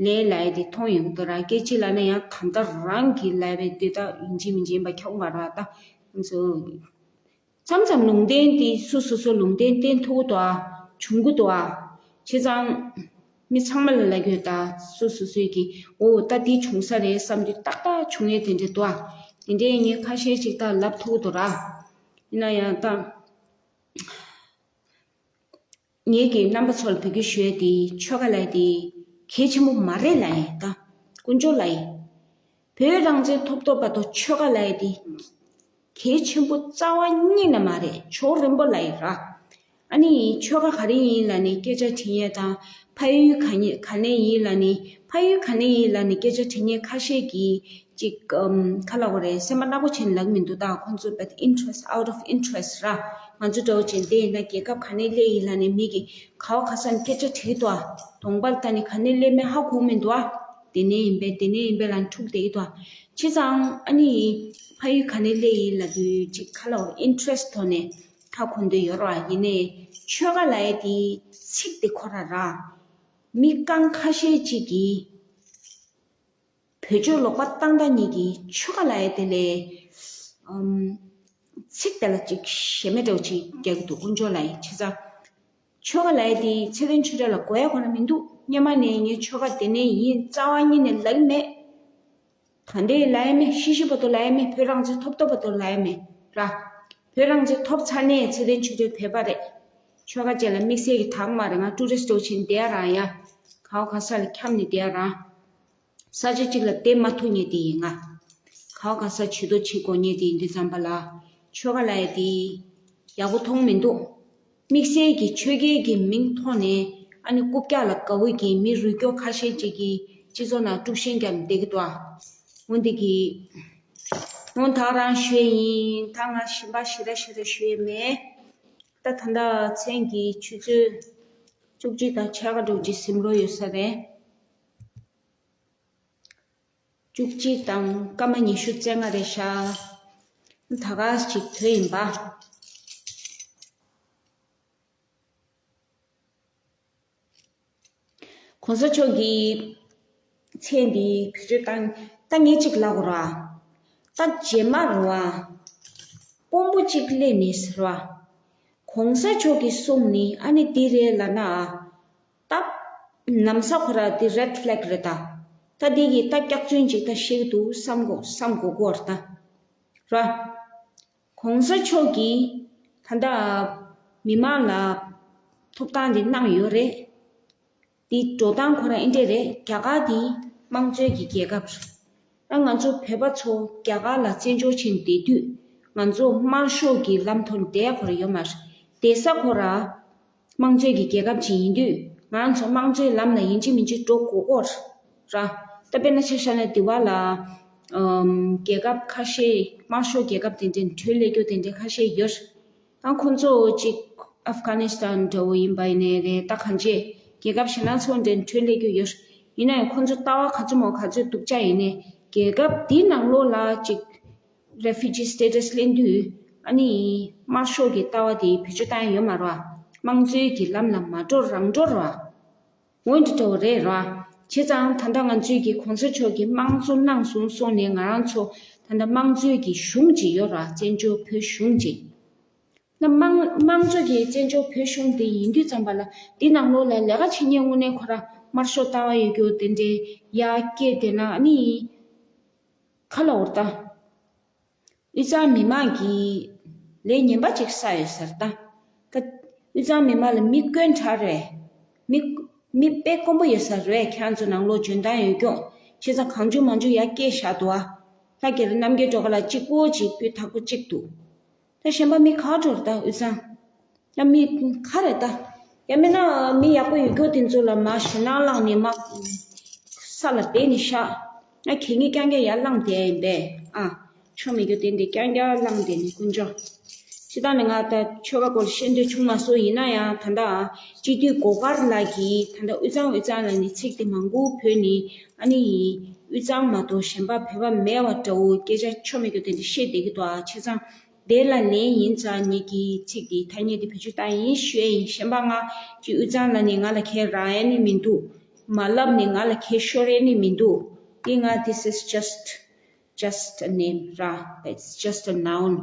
ལས་ལབ་ཡ་དེ་མཐོང་ཡོང་གི་འདུག་ར། སྐད་ཅིག་ལབ་ན་ཡང་གང་ལྟར་རང་གིས་ལབ་པའི་དེ་དག་ཡིན་གཅིག་མིན་གཅིག་ཡིན་པ་ཁྱོད་མ་ར། ད་ང་ཚོ་མཚམས་མཚམས་ལུང་བསྟན་དེ་སོ་སོ་སོ་ལུང་བསྟན་བསྟན་ཐུབ་ཀྱི་འདུག་ཨ། བྱུང་གི་འདུག་ཨ། བྱས་ཙང་མི་ཚང་མ་ལ་ལབ་ཀྱི་ཡོད། ད་སོ་སོ་སོས་ཀྱིས་འོ་ད་འདི་བྱུང་ས་རེད་བསམ་དུས་ཏག་ཏག་བྱུང་ཡས་དེ་འདྲ་འདུག་ཨ། དེ་འདྲའི་ངས་ཁ་ཤས་ཅིག་ད་ལབ་ཐུབ་ཀྱི་འདུག་ར། ཡིན་ན་ཡང་ད། ངེད་ཀྱིས་རྣམ་པ་ཚོ་ལ་འབོད་སྐུལ་ཞུ་ཡས་དེ་ཆོལ་ཁ་ལབ་ཡས་དེ་གལ་ཆེན་པོ་མ་རེད་ལབ་ཡིན། ད་དཀོན་མཆོག་ལབ་ཡིན། བོད་རང་བཙན་ཐོབ་ཐོབ་བར་དུ་ཆོལ་ཁ་ལབ་ཡས་དེ་གལ་ཆེན་པོ་རྩ་བ་ཉིད་ནས་མ་རེད། ཕྱོགས་རིང་པོ་ལབ་ཡིན་ར། ཨ་ནི་ཆོལ་ཁ་ག་རེ་ཡིན་ལབ་ནས་སྐད་ཆ་དྲི་མཁན་དང་། ཕ་ཡུལ་ག་ནས་ག་ནས་ཡིན་ལབ་ནས། ཕ་ཡུལ་ག་ནས་ཡིན་ལབ་ནས་སྐད་ཆ་དྲི་མཁན་ཁ་ཤས་ཀྱིས་ཅིག་ཨམ། ག་ལབ་དགོས་རེད། སེམས་པ་ནག་པོ་བྱས་ནས་ལབ་ཀྱི་མི་འདུག་ད་ཁོང་ཚོ་but interest, out of interest ར། ང་ཚོ་འདྲ་བོ་བྱས་ནས་དེ་ཡིན་ན་རྒྱལ་ཁབ་ག་ནས་སླེབས་ཡིན་ལབ་ནས་མི་གིས་ག་བ་ག་ས་ནས་སྐད་ཆ་དྲིས་འདུག་ཨ། གདོང་པ་ལ་ལྟ་ནས་ག་ནས་སླེབས་མེད་ཧ་གོ་མི་འདུག་ཨ། དེ་ནས་ཡིན་པས་དེ་ནས་ཡིན་པས་ལབ་འཁྲུག་བསྡད་ཀྱི་འདུག་ཨ། བྱས་ཙང་ཨ་ནི་ཕ་ཡུལ་ག་ནས་སླེབས་ཡིན་ལབ་དུས་ཅིག་ག་ལབ་དགོས་རེད། interest ཐོག་ནས་ཁ་འཁུར་འདོད་ཡོད་རེད་བ། ཡིན་ནའི་ཆོལ་ཁ་ལབ་ཡ་དེ་ཚིག་དེ་ཁོ་རང་ར། མི་རྐང་ཁ་ཤས་ཅིག་གིས་བོད་ཆོལ་ལོག་པ་བཏང་མཁན་གཉིས་ཀྱིས་ཆོལ་ཁ་ལབ་ཡ་དེ་ལས་ཨམ། ཚིག་དེ་ལ་ཅིག་ཞེ་མེད་འདྲ་བོ་ཅིག་རྒྱག་གི་འདུག་དཀོན་མཆོག་ལབ་ཡ་བྱས་ཙང་། ཆོལ་ཁ་ལབ་ཡ་དེ་ཚེ་བརྟན་ཆོས་གྲགས་ལ་དགོས་ཡ་ཁོ་རང་མི་འདུག་སྔོན་མ་ནས་ངའི་ཆོལ་ཁ་དེ་ནས་ཡིན། རྩ་བ་ཉིད་ནས་ལབ་ཀྱི་མེད། ད་ལྟའི་ལབ་ཡ་མེད། ཤི་ཤི་བར་དུ་ལབ་ཡ་མེད། བོད་རང་བཙན་ཐོབ་ཐོབ་བར་དུ་ལབ་ཡ་མེད་ར། བོད་རང་བཙན་ཐོབ་ཚར་ནས་ཚེ་བརྟན་ཆོས་གྲགས་བོད་པ་རེད། ཆོལ་ཁ་ཅན་ལ་དམིགས་བསལ་གྱི་དག་མ་རེད། ང་ཊུ་རི་སི་ཊི་འདྲ་བོ་བྱས་ནས་བསྡད་ཡ་རང་ཡ། ག་བ་ག་ས་ལ་འཁྱམས་ནས་བསྡད་ཡ་རང་། ས་ཆ་གཅིག་ལ་བསྡད་མ་ཐུབ་མཁན་དེ་ཡིན་ང་། ག་བ་ག་ས་བྱེད་དོ་བྱེད་དགོས་མཁན་དེ་ཡིན་དུས་ཙམ་པ་ལ། ཆོལ་ཁ་ལབ་ཡ་དེ་ཡག་པོ་མཐོང་མི་འདུག་དམིགས་བསལ་གྱི་ཆོལ་ཁའི་གི་མིང་ཐོག་ནས་ཨ་ནི་རྐུབ་བཀྱག་ལ་དགའ་བོ་གི་མི་རུས་སྐྱོ་ཁ་ཤས་ཅིག་གིས་སྤྱི་ཚོགས་ནང་དཀྲུག་ཤིང་བརྒྱབ་བསྡད་ཀྱི་འདུག་ཨ། འོ་འདི་གི། འོ་ད་རང་ཞུས་ཡིན། ད་ང་གཞན་པ་ཞེ་དྲག་ཞེ་དྲག་ཞུས་མེད། ད་ད་ལྟ་མཚན་གྱི་ཆུ་ཚོད་བཅུ་གཅིག་དང་ཕྱེད་ཀ་འགྲོ་གི་ཟིན་འགྲོ་ཡོད་ས་རེད། བཅུ་གཅིག་དང་སྐར་མ་ཉི་ཤུ་རྩ་ལྔ་རེད་ཤག་ད་ག་ཅིག་དོན་ཡིན་པ། གོང་ས་མཆོག་གི་མཚན་འདི་བེད་སྤྱོད་བཏང་། ད་ངས་ཅིག་ལབ་དགོས་ར། ད་རྗེས་མ་རུ་བ། དཔོན་པོ་གཅིག་སླེབས་ནས་ཟེར་བ། གོང་ས་མཆོག་གིས་གསུངས་ནི་ཨ་ནི་འདི་རེད་ལབ་ན་ཨ། ད་ནམ་ས་ཁོ་ར་འདི་རེད་ཕ་ལེག་རེད་ད། ད་འདི་གི་ད་སྐྱག་རྫུན་ཅིག་ད་བཤད་ཀྱི་འདུག་བསམ་དགོས་བསམ་དགོས་ཀྱི་ཡོད་རེད་ད། ར། གོང་ས་མཆོག་གིས་ད་ལྟ་མི་མང་ལ་ཐོབ་ཐང་འདི་གནང་ཡོད་རེད། འདི་འགྲོ་སྟངས་ཁོ་རང་ཨེ་འདྲས་རེད། རྒྱ་གར་འདི་དམངས་གཙོའི་གི་རྒྱལ་ཁབ་རེད། ཨ་ང་ཚོ་བོད་པ་ཚོ་རྒྱ་གར་ལ་བཙན་བྱོལ་ཕྱིན་བསྡད་དུས་ང་ཚོ་དམར་ཤོག་གི་ལམ་ཐོག་ནས་བསྡད་ཡ་ཁོ་རང་ཡོད་མ་རེད། བསྡད་ས་ཁོ་རང་དམངས་གཙོའི་གི་རྒྱལ་ཁབ་ཅིག་ཡིན་དུས་ང་ཚོ་དམངས་གཙོའི་ལམ་ལ་ཡིན་གཅིག་མིན་གཅིག་འགྲོ་དགོས་ཀྱི་ཡོད་རེད། ད་དཔེར་ན་ཆ་བཞག་ན་འདི་བ་ལ་ཨམ་རྒྱལ་ཁབ་ཁ་ཤས་དམར་ཤོག་རྒྱལ་ཁབ་དེ་འདྲའི་འཕྲོས་སླེབས་རྒྱུ་དེ་འདྲའི་ཁ་ཤས་ཡོད་རེད། ད་ཁོང་ཚོ་གཅིག་ཨབ་གྷ་ནི་སི་ཐན་འདྲ་བོ་ཡིན་པ་ཡིན་ནའི་རེད། ད་གང་ཅི་རྒྱལ་ཁབ་གཞན་དག་ཚོ་འདྲ་འཕྲོས་སླེབས་རྒྱུ་ཡོད། ཡིན་ན་ཡང་ཁོང་ཚོ་ལྟ་བ་ག་ཚོད་མང་ག་ཚོད་སྡུག་ཅག་ཡིན་ནའི་རྒྱལ་ཁབ་འདིའི་ནང་ལོགས་ལ་གཅིག་refugee status ལེན་དུས་ཨ་ནི་དམར་ཤོག་གི་ལྟ་བ་དེ་བེད་སྤྱོད་བཏང་ཡ་ཡོད་མ་རེད་བ། དམངས་གཙོའི་གི་ལམ་ལ་མ་འགྲོ་རང་འགྲོ་རེད་བ། འོན་ཏེ་འགྲོ་རེད་ར། བྱས་ཙང་ད་ལྟ་ང་ཚོའི་གི་གོང་ས་མཆོག་གིས་དམངས་གཙོ་གནང་སོང་སོང་ནས་ང་རང་ཚོ་ད་ལྟ་དམངས་གཙོའི་གི་གཞུང་ཅིག་ཡོད་ར། བཙན་བྱོལ་བོད་གཞུང་ཅིག་ན་དམངས་དམངས་གཙོ་གི་བཙན་བྱོལ་བོད་གཞུང་དེ་ཡིན་དུས་ཙམ་པ་ལ་འདི་ནང་ལོགས་ལ་ལས་ཀ་བྱེད་མཁན་དངོས་གནས་ཁོ་ར་དམར་ཤོག་ལྟ་བ་ཡོད་རྒྱུ་དེ་འདྲའི་ཡར་སྐྱེས་བསྡད་ན་ཨ་ནི་ག་ལབ་དགོས་རེད་ད། དབུས་གཙང་མི་མང་གིས་ལས་ངན་པ་ཅིག་བསགས་ཡོད་ས་རེད་ད། ད་དབུས་གཙང་མི་མང་ལ་མི་དཀོན་དྲགས་རེད། མི་མི་དཔེ་དཀོན་པོ་ཡོད་ས་རེད། ཁྱེད་ཚོ་ནང་ལོགས་འཇོན་ཐང་ཡོད་ཀྱོག་བྱས་ཙང་གང་བྱུང་མང་བྱུང་ཡར་སྐྱེས་བཞག་འདུག་ཨ། ལྷ་རྒྱ་རི་རྣམ་རྒྱལ་སྒྲོལ་དཀར་ལགས་གཅིག་པོ་གཅིག་སྤུས་དག་པོ་གཅིག་འདུག་ད་གཞན་པ་མི་ག་འགྲོ་རེད་ད་དབུས་གཙང་། ཡང་མི་ག་རེད་ད། ཡང་མིན་ན་མི་ཡག་པོ་ཡོད་རྒྱུ་དེ་ཚོ་ལ་མར་ཞེད་སྣང་བསླངས་ནས་མར་ས་ལ་སྦས་ནས་བཞག་ང་གད་སྙིགས་རྐྱང་རྐྱང་ཡར་བསླངས་བསྡད་ཡིན་པས་ཨ། ཆོ་མི་རྒྱུ་དེ་འདྲ་རྐྱང་རྐྱང་བསླངས་བསྡད་ནས་དཀོན་མཆོག་སྤྱིར་བཏང་ནས་ང་ད་ཆོལ་ཁ་སྐོར་བཤད་འདོད་བྱུང་མ་སོང་། ཡིན་ན་ཡང་ད་ལྟ་སྤྱི་འཐུས་སྒོ་དཀར་ལགས་ཀྱིས་ད་ལྟ་དབུས་གཙང་དབུས་གཙང་ལ་ནི་ཚིག་དེ་མང་པོ་བོས་ནས་ཨ་ནི་དབུས་གཙང་མ་གཏོགས་གཞན་པ་བོད་པ་མེད་པ་འདྲ་བོ་སྐད་ཆ་ཆོ་མི་རྒྱུ་དེ་འདྲ་བཤད་བསྡད་ཀྱི་འདུག་ཨ། བྱས་ཙང་། དེ་ལ་ལན་ཡིན་ཙང་ངེད་ཀྱི་ཚིག་འདི་ཐ་སྙད་འདི་བེད་སྤྱོད་བཏང་ཡིན་ཞུ་ཡ་ཡིན། གཞན་པ་ང་ཅིག་དབུས་གཙང་ལབ་ནས་ང་ལ་ཁས་རག་ཡ་ནི་མི་འདུག་མ་ལབ་ནས་ང་ལ་ཁས་ཤོར་ཡ་ནི་མི་འདུག་དེ་ང་this is just just a name ར། It's just a noun.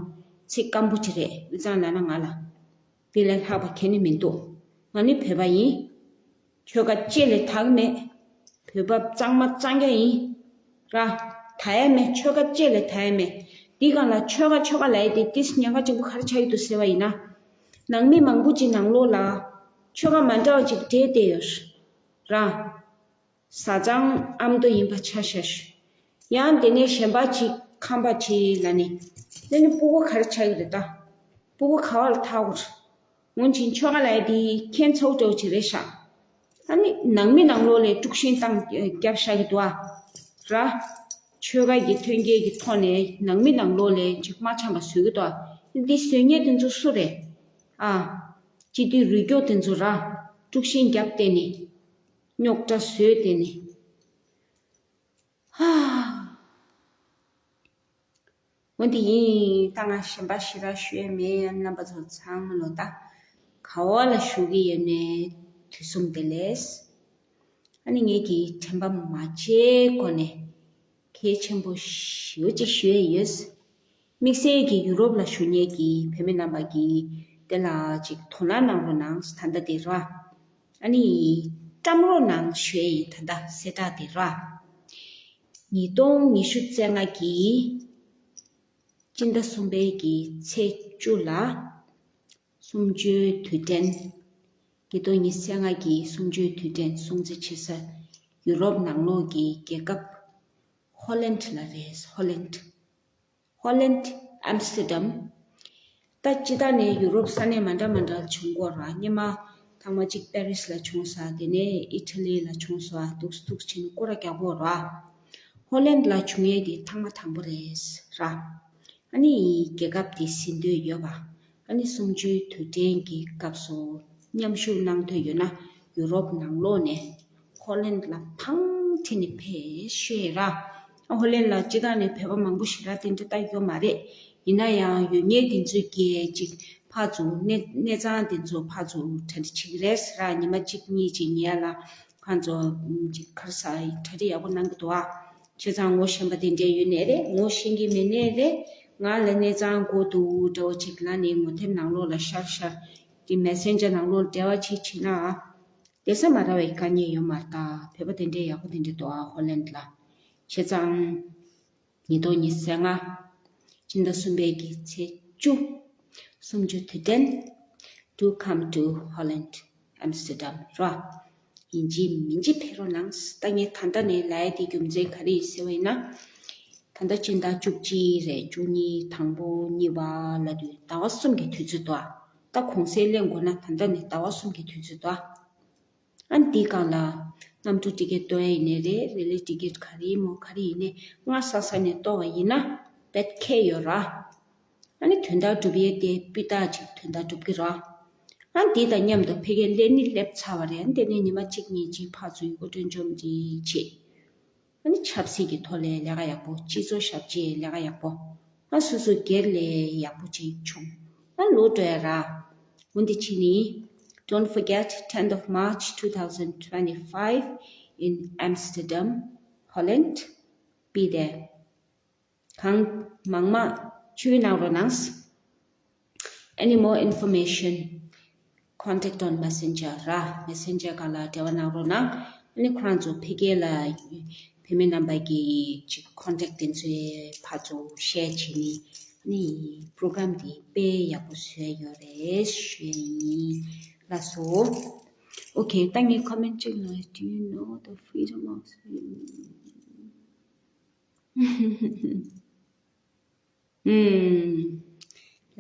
ཚིག་སྐམ་པོ་ཅིག་རེད། དབུས་གཙང་ལབ་ན་ང་ལ་དེ་ལས་ལྷག་པ་གང་ནི་མི་འདུག་ང་ནི་བོད་པ་ཡིན། ཆོལ་ཁ་གཅིག་ལས་དག་མེད། བོད་པ་གཙང་མ་གཙང་རྐྱང་ཡིན། ར། དག་ཡ་མེད། ཆོལ་ཁ་གཅིག་ལས་དག་ཡ་མེད། འདི་སྒང་ལ་ཆོལ་ཁ་ཆོལ་ཁ་ལབ་ཡ་དེ་ཏིས་ཉེན་ཁ་ཆེན་པོ་ག་རེ་ཆགས་ཀྱི་འདུག་ཟེར་བ་ཡིན་ན། ནང་མི་མང་པོ་ཅིག་ནང་ལོགས་ལ་ཆོལ་ཁ་མ་འདྲ་བ་ཅིག་འདྲེས་བསྡད་ཡོད། ར། བཟའ་ཚང་ཨ་མདོ་ཡིན་པ་ཆ་བཞག་ཞུ། ཡང་དེ་ནས་གཞན་པ་ཅིག་ཁམས་པ་ཅིག་ལབ་ནས། དེ་ནི་སྤུ་གུ་ག་རེ་ཆགས་ཀྱི་རེད་ད། སྤུ་གུ་ག་བ་ལ་ཐག་གོ་རེད། འོན་ཀྱང་ཆོལ་ཁ་ལབ་ཡ་དེ་ཁྱད་མཚར་པོ་འདྲ་པོ་ཅིག་རེད་ཤག་ཨ་ནི་ནང་མི་ནང་ལོགས་ལ་དཀྲུག་ཤིང་བཏང་རྒྱབ་བཞག་གི་འདུག་ཨ། ར། ཆོལ་ཁ་གི་ཐོན་སྐྱེད་ཀྱི་ཐོག་ནས་ནང་མི་ནང་ལོགས་ལ་ཅིག་མ་འཆམ་པ་བཟོ་གི་འདུག་ཨ། འདི་བཟོ་མཁན་དེ་ཚོ་སུ་རེད། ཨ། སྤྱི་འཐུས་རུས་སྐྱོར་དེ་ཚོ་ར། དཀྲུག་ཤིང་རྒྱབ་བསྡད་ནས། རྙོག་དྲ་བཟོས་བསྡད་ནས། ཧ། འོ་འདི་ཡིན། ད་ང་གཞན་པ་ཞེ་དྲག་ཞུ་ཡས་མེད། རྣམ་པ་ཚོ་ཚང་མ་ལོ་ད་ག་བ་ལ་བཞུགས་ཀྱི་ཡོད་ནའི་དུས་གསུམ་བདེ་ལེགས། ཨ་ནི་ངེད་ཀྱི་དྲན་པ་མ་བརྗེད་སྒོ་ནས་གལ་ཆེན་པོ་ཞེ་པོ་ཅིག་ཞུ་ཡས་ཡོད། དམིགས་བསལ་གྱི་ཡུ་རོབ་ལ་བཞུགས་མཁན་གྱི་བོད་མི་རྣམ་པ་གིས་དེ་ལ་ཅིག་དོ་སྣང་གནང་རོགས་གནང་། ད་ལྟ་དེ་ར། ཨ་ནི་བཀྲམ་རོགས་གནང་ཞུ་ཡས་ཡིན། ད་ལྟ་གསལ་བསྒྲགས་དེ་ར། ཉིས་སྟོང་ཉི་ཤུ་རྩ་ལྔ་གི་སྤྱི་ཟླ་གསུམ་པའི་གི་ཚེས་བཅུ་ལ། གསུམ་བཅུའི་དུས་དྲན། ཉིས་སྟོང་ཉི་ཤུ་རྩ་ལྔ་གི་གསུམ་བཅུའི་དུས་དྲན་སྲུང་བརྩི་བྱེད་ས་ཡུ་རོབ་ནང་ལོགས་ཀྱི་རྒྱལ་ཁབ་ཧོ་ལན་ལ་རེད། ཧོ་ལན། ཧོ་ལན། ཨམ་སི་ཏེར་ཌམ། ད་སྤྱིར་བཏང་ནས་ཡུ་རོབ་ས་གནས་མ་འདྲ་མ་འདྲ་བྱུང་གི་ཡོད་རེད། སྔོན་མ་ཐེངས་མ་གཅིག་པེ་རིས་ལ་བྱུང་ས། དེ་ནས་ཨི་ཊ་ལི་ལ་བྱུང་ས། འདུག་འདུག་བྱས་ནས་སྐོར་ར་རྒྱག་གི་ཡོད་རེད། ཧོ་ལན་ལ་བྱུང་ཡས་དེ་ཐེངས་མ་དང་པོ་རེད་ར། ཨ་ནི་རྒྱལ་ཁབ་དེ་ཟིན་འདོད་ཡོད་པ། ཨ་ནི་གསུམ་བཅུའི་དུས་དྲན་གྱི་སྐབས་སུ་མཉམ་ཞུགས་གནང་འདོད་ཡོད་ན། ཡུ་རོབ་ནང་ལོགས་ནས་ཧོ་ལན་ལ་ཐང་ཁྲིད་ནས་ཕེབས་ཤོག་ར། ཨ། ཧོ་ལན་ལ་སྤྱིར་བཏང་ནས་བོད་པ་མང་པོ་ཞེ་དྲག་དེ་འདྲ་ད་ཡོད་མ་རེད། ཡིན་ན་ཡང་ཡོད་མཁན་དེ་ཚོས་ཀྱིས་ཅིག་ཕར་ཚུར་གནས་གནས་ཚང་དེ་ཚོ་ཕར་ཚུར་གྲ་སྒྲིག་བྱེད་ཀྱི་རེད་ར། ཉི་མ་གཅིག་གཉིས་ཅིག་ཉལ་ལ་ཁོང་ཚོ་ཅིག་ག་རེ་ཟེར། གྲ་སྒྲིག་ཡག་པོ་གནང་གི་འདུག་ཨ། བྱས་ཙང་ངོ་ཤེས་པ་དེ་འདྲ་ཡོད་ནའི་རེད། ངོ་ཤེས་ཀྱི་མེད་ནའི་རེད། ང་ལ་གནས་ཚང་དགོས་འདུག་འདྲ་བོ་ཅིག་ལབ་ནས་ངོ་དེབ་ནང་ལོགས་ལ་ཤར་ཤར་གྱི་མེ་སེན་ཇར་ནང་ལོགས་ལ་འབྲེལ་བ་བྱེད་བྱེད་ན། བསྡད་ས་མ་རག་པའི་དཀའ་ངལ་ཡོད་མ་རེད་ད། བོད་པ་དེ་འདྲའི་ཡག་པོ་དེ་འདྲ་འདུག་ཨ། ཧོ་ལན་ལ། བྱས་ཙང་། ཉིས་སྟོང་ཉི་ཤུ་རྩ་ལྔ། སྤྱི་ཟླ་གསུམ་པའི་གི་ཚེས་བཅུ། གསུམ་བཅུ་དུས་དྲན། Do come to Holland, Amsterdam ར། ཡིན་གཅིག་མིན་གཅིག་ཕེབས་རོགས་གནང་། ད་ངས་ད་ལྟ་ནས་ལབ་ཡ་དེ་རྒྱུ་མཚན་ག་རེ་ཡིན་ཟེར་བ་ཡིན་ན། ད་ལྟ་སྤྱི་ཟླ་བཅུ་གཅིག་རེད། བཅུ་གཉིས། དང་པོ། གཉིས་པ་ལབ་དུས་ཟླ་བ་གསུམ་གྱི་དུས་ཚོད་འདུག་ཨ། ད་གུང་སེང་ལེན་དགོས་ན་ད་ལྟ་ནས་ཟླ་བ་གསུམ་གྱི་དུས་ཚོད་འདུག་ཨ། ཨ་ནི་འདིའི་སྒང་ལ་གནམ་གྲུ་ཊི་ཀེ་ཊི་གཏོང་ཡ་ཡིན་ནའི་རེད། རེ་ལི་ཊི་ཀེ་ཊི་ག་རེ་ཡིན་མོ་ག་རེ་ཡིན་ནའི་སྔ་ས་ས་ནས་གཏོང་བ་ཡིན་ན་བེད་ཁེ་ཡོད་ར། ཨ་ནི་དོན་དག་སྒྲུབ་ཡས་དེ་སྤུས་དག་ཅིག་དོན་དག་སྒྲུབ་ཀྱི་ར། ཨ་ནི་འདི་དང་མཉམ་དུ་ཕ་གིར་སླེབས་ནི་སླེབས་ཚར་བ་རེད། ཨ་ནི་དེ་ནས་ཉི་མ་གཅིག་གཉིས་ཅིག་ཕར་ཚུར་ཡུལ་སྐོར་སྤྲོ་འཆམ་ཅིག་བྱེད། ཨ་ནི་ཆབ་སྲིད་ཀྱི་ཐོག་ལ་ལས་ཀ་ཡག་པོ། སྤྱི་ཚོགས་ཞབས་ཕྱིའི་ལས་ཀ་ཡག་པོ། ཨ། སོ་སོ་སྒེར་ལ་ཡག་པོ་ཅིག་བྱུང་། ཨ། ལོག་འགྲོ་ཡ་ར། འོ་འདི་བྱས་ནི། Don't forget, tenth of March two thousand twenty-five in Amsterdam, Holland. Be there. གང་མང་མང་བཅར་གནང་རོགས་གནང་། Any more information? Contact on Messenger ར། མེ་སེན་ཇར་སྒང་ལ་འབྲེལ་བ་གནང་རོགས་གནང་། ཨ་ནི་ཁོ་རང་ཚོ་ཕ་གི་ལ་བོད་མི་རྣམ་པ་གི་ཅིག་ཁོན་ཊེག་དེ་ཚོའི་ཕར་ཚུར་ཤེར་བྱས་ནི། ཨ་ནི་པོ་རོ་གྷ་རམ་དེ་དཔེ་ཡག་པོ་བཟོས་ཡོད་རེད་ཞུ་ཡ་ཡིན། ལགས་སོ། ཨོ་ཁེ། ད་ངས་ཁོ་མེན་ཊི་གཅིག་ལ། Do you know the freedom of ཨུམ།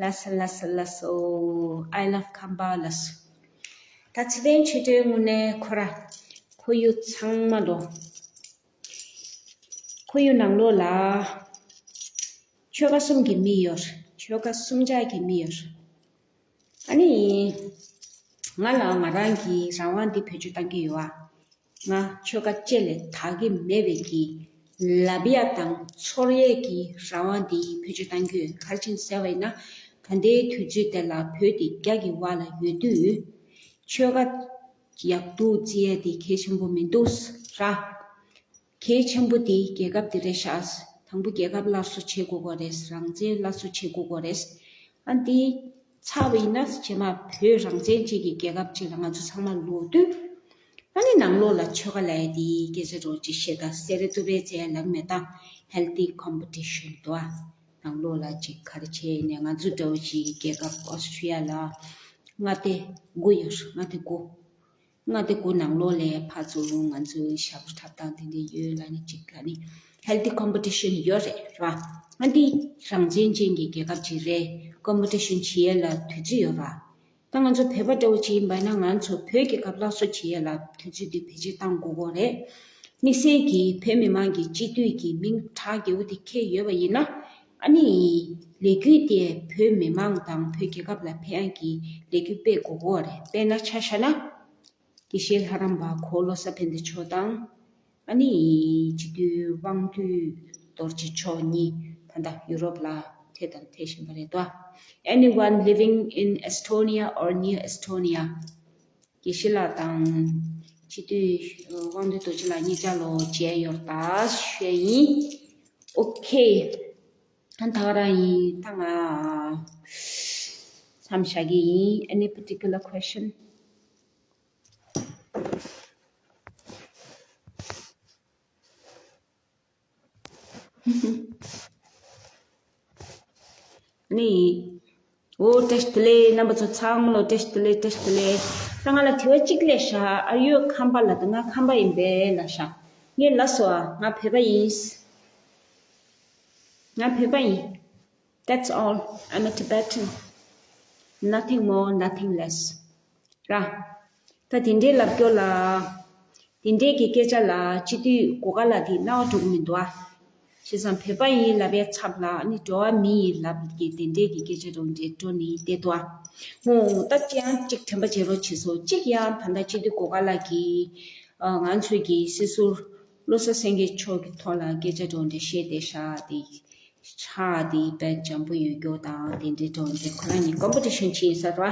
ལགས་སོ། ལགས་སོ། ལགས་སོ། I love Kamba ལགས་སོ། ད་ཚེ་བརྟན་ཆོས་སྒྲོན་དངོས་གནས་ཁོ་ར། ཁོར་ཡུག་ཚང་མ་ལོ། ཁོར་ཡུག་ནང་ལོགས་ལ་ཆོལ་ཁ་གསུམ་གྱི་མི་ཡོད། ཆོལ་ཁ་གསུམ་ཆ་གི་མི་ཡོད། ཨ་ནི། ང་ལ་ང་རང་གི་རང་དབང་འདི་བེད་སྤྱོད་གཏང་གི་ཡོད་ཨ། ང་ཆོལ་ཁ་གཅིག་ལས་དག་གི་མེད་པའི་གི་ལབ་ཡ་དང་ཚོར་ཡས་ཀྱི་རང་དབང་འདི་བེད་སྤྱོད་གཏང་གི་ཡོད། ག་རེ་བྱས་ནས་ཟེར་བ་ཡིན་ན། ད་ལྟའི་དུས་ཚོད་དེ་ལ་བོད་འདི་རྒྱ་གི་བར་ལ་ཡོད་དུས། ཆོལ་ཁ་ཡག་སྡུག་བརྩི་ཡ་དེ་གལ་ཆེན་པོ་མི་འདུག་ར། གལ་ཆེན་པོ་དེ་རྒྱལ་ཁབ་དེ་རེད་ཤག་དང་པོ་རྒྱལ་ཁབ་སླར་གསོ་བྱེད་དགོས་ཀྱི་རེད། རང་བཙན་སླར་གསོ་བྱེད་དགོས་ཀྱི་རེད། ཨ། འདི་ཚར་བ་ཡིན་ན་རྗེས་མ་བོད་རང་བཙན་ཅན་གྱི་རྒྱལ་ཁབ་ཅིག་ལ་ང་ཚོ་ཚང་མ་ལོག་དུས། ཨ་ནི་ནང་ལོགས་ལ་ཆོལ་ཁ་ལབ་ཡ་དེ་སྐད་ཆ་འདྲ་བོ་ཅིག་བཤད། ད་སེ་རེ་ཏུ་རེ་ཟེར་ཡ་ལབ་མེད་ད། Healthy competition འདུག་ཨ། ནང་ལོགས་ལ་ཅིག་ག་རེ་བྱས་ནས། ང་ཚོ་འདྲ་བོ་ཅིག་རྒྱལ་ཁབ་ཨོ་སི་ཊི་རི་ཡ་ལ་མངའ་སྡེ་དགུ་ཡོད། མངའ་སྡེ་དགུ། མངའ་སྡེ་དགུ་ནང་ལོགས་ལ་ཕར་ཚུར་ང་ཚོའི་ཞབས་བྲོ་འཁྲབ་སྟངས་དེ་འདྲ་ཡོད་ལབ་ནས་ཅིག་ལབ་ནས། Healthy competition ཡོད་རེད་ར། ཨ། འདི་རང་བཙན་ཅན་གྱི་རྒྱལ་ཁབ་ཅིག་རེད། ཀོམ་པི་ཊི་ཤན་བྱེད་ཡས་ལ་དུས་ཚོད་ཡོད་ར། ད་ང་ཚོ་བོད་པ་འདྲ་བོ་ཅིག་ཡིན་པ་ན་ང་ཚོ་བོད་ཀྱི་སྐབས་སླར་གསོ་བྱེད་ཡས་ལ་དུས་ཚོད་འདི་བེད་སྤྱོད་བཏང་དགོས་ཀྱི་རེད། དམིགས་བསལ་གྱིས་བོད་མི་མང་གི་སྤྱི་འཐུས་ཀྱི་མིང་གྲགས་རྒྱས་པོ་དེ་འཁྱེར་ཡོད་པ་ཡིན་ན། ཨ་ནི་ལས་འགུལ་དེ་བོད་མི་མང་དང་བོད་རྒྱལ་ཁབ་ལ་ཕན་ཡས་ཀྱི་ལས་འགུལ་སྤེལ་དགོས་ཀྱི་རེད། དཔེར་ན་ཆ་བཞག་ན། དགེ་བཤེས་ལྷ་རམས་པ་གོ་བོ་བློ་བཟང་ཕན་བདེ་མཆོག་དང་། ཨ་ནི་སྤྱི་འཐུས་དབང་འདུས་རྡོ་རྗེ་མཆོག་གཉིས་ད་ལྟ་ཡུ་རོབ་ལ་ཐེ་དང་ཐེ་བཞིན་པ་རེད་དོ། Anyone living in Estonia or near Estonia? དགེ་བཤེས་ལགས་དང་སྤྱི་འཐུས་དབང་འདུས་རྡོ་རྗེ་ལགས་གཉིས་ཆ་ལོ་མཇལ་ཡོད་ད་ཞུ་ཡ་ཡིན། ཨོ་ཁེ། ད་ག་རང་ཡིན། ད་ང་མཚམས་བཞག་གི་ཡིན། Any particular question? ནི། འོ་བཀྲ་ཤིས་བདེ་ལེགས། རྣམ་པ་ཚོ་ཚང་མ་ལོ་བཀྲ་ཤིས་བདེ་ལེགས། བཀྲ་ཤིས་བདེ་ལེགས། ད་ང་ལ་དྲི་བ་གཅིག་སླེབས་ཤག Are you a Khampa? ལབ་དུས་ང་ཁམས་པ་ཡིན་པས་ལབ་ཤག་ངས་ལབ་སོང་ཨ། ང་བོད་པ་ཡིན། ང་བོད་པ་ཡིན། That's all. I'm a Tibetan. Nothing more, nothing less. ར། ད་དེ་འདྲའི་ལབ་སྐྱོར་ལ། དེ་འདྲའི་གི་སྐད་ཆ་ལ་སྤྱི་འཐུས་སྒོ་ཁ་ལ་དེ་རྣ་བ་འགྲོ་གི་མི་འདུག་ཨ། བྱས་ཙང་བོད་པ་ཡིན་ལབ་པའི་ཚབ་ལ་ཨ་ནི་འགྲོ་བ་མི་ཡིན་ལབ་ཀྱི་དེ་འདྲའི་གི་སྐད་ཆ་འགྲོ་འདྲེ་འགྲོ་ནི་བསྡད་འདུག་ཨ། ཧོ་ད་ཅི་ཡང་གཅིག་དྲན་པ་བརྗེད་རོགས་བྱེད་སོ། གཅིག་ཡང་ད་ལྟ་སྤྱི་འཐུས་སྒོ་ཁ་ལ་གི་ང་ཚོའི་གི་སྲིད་ཟུར་བློ་བཟང་སེང་གེ་མཆོག་གི་ཐོག་ལ་སྐད་ཆ་འགྲོ་འདྲེ་བཤད་བསྡད་ཤག་དེ། ཆགས་དེ་དཔེ་འཇམ་པོ་ཡོད་རྒྱུ་དང་དེ་འདྲའི་འགྲོ་འདྲེ་ཁོ་རང་གཉིས་ཀོམ་པི་ཊི་ཤན་བྱེད་ས་ར།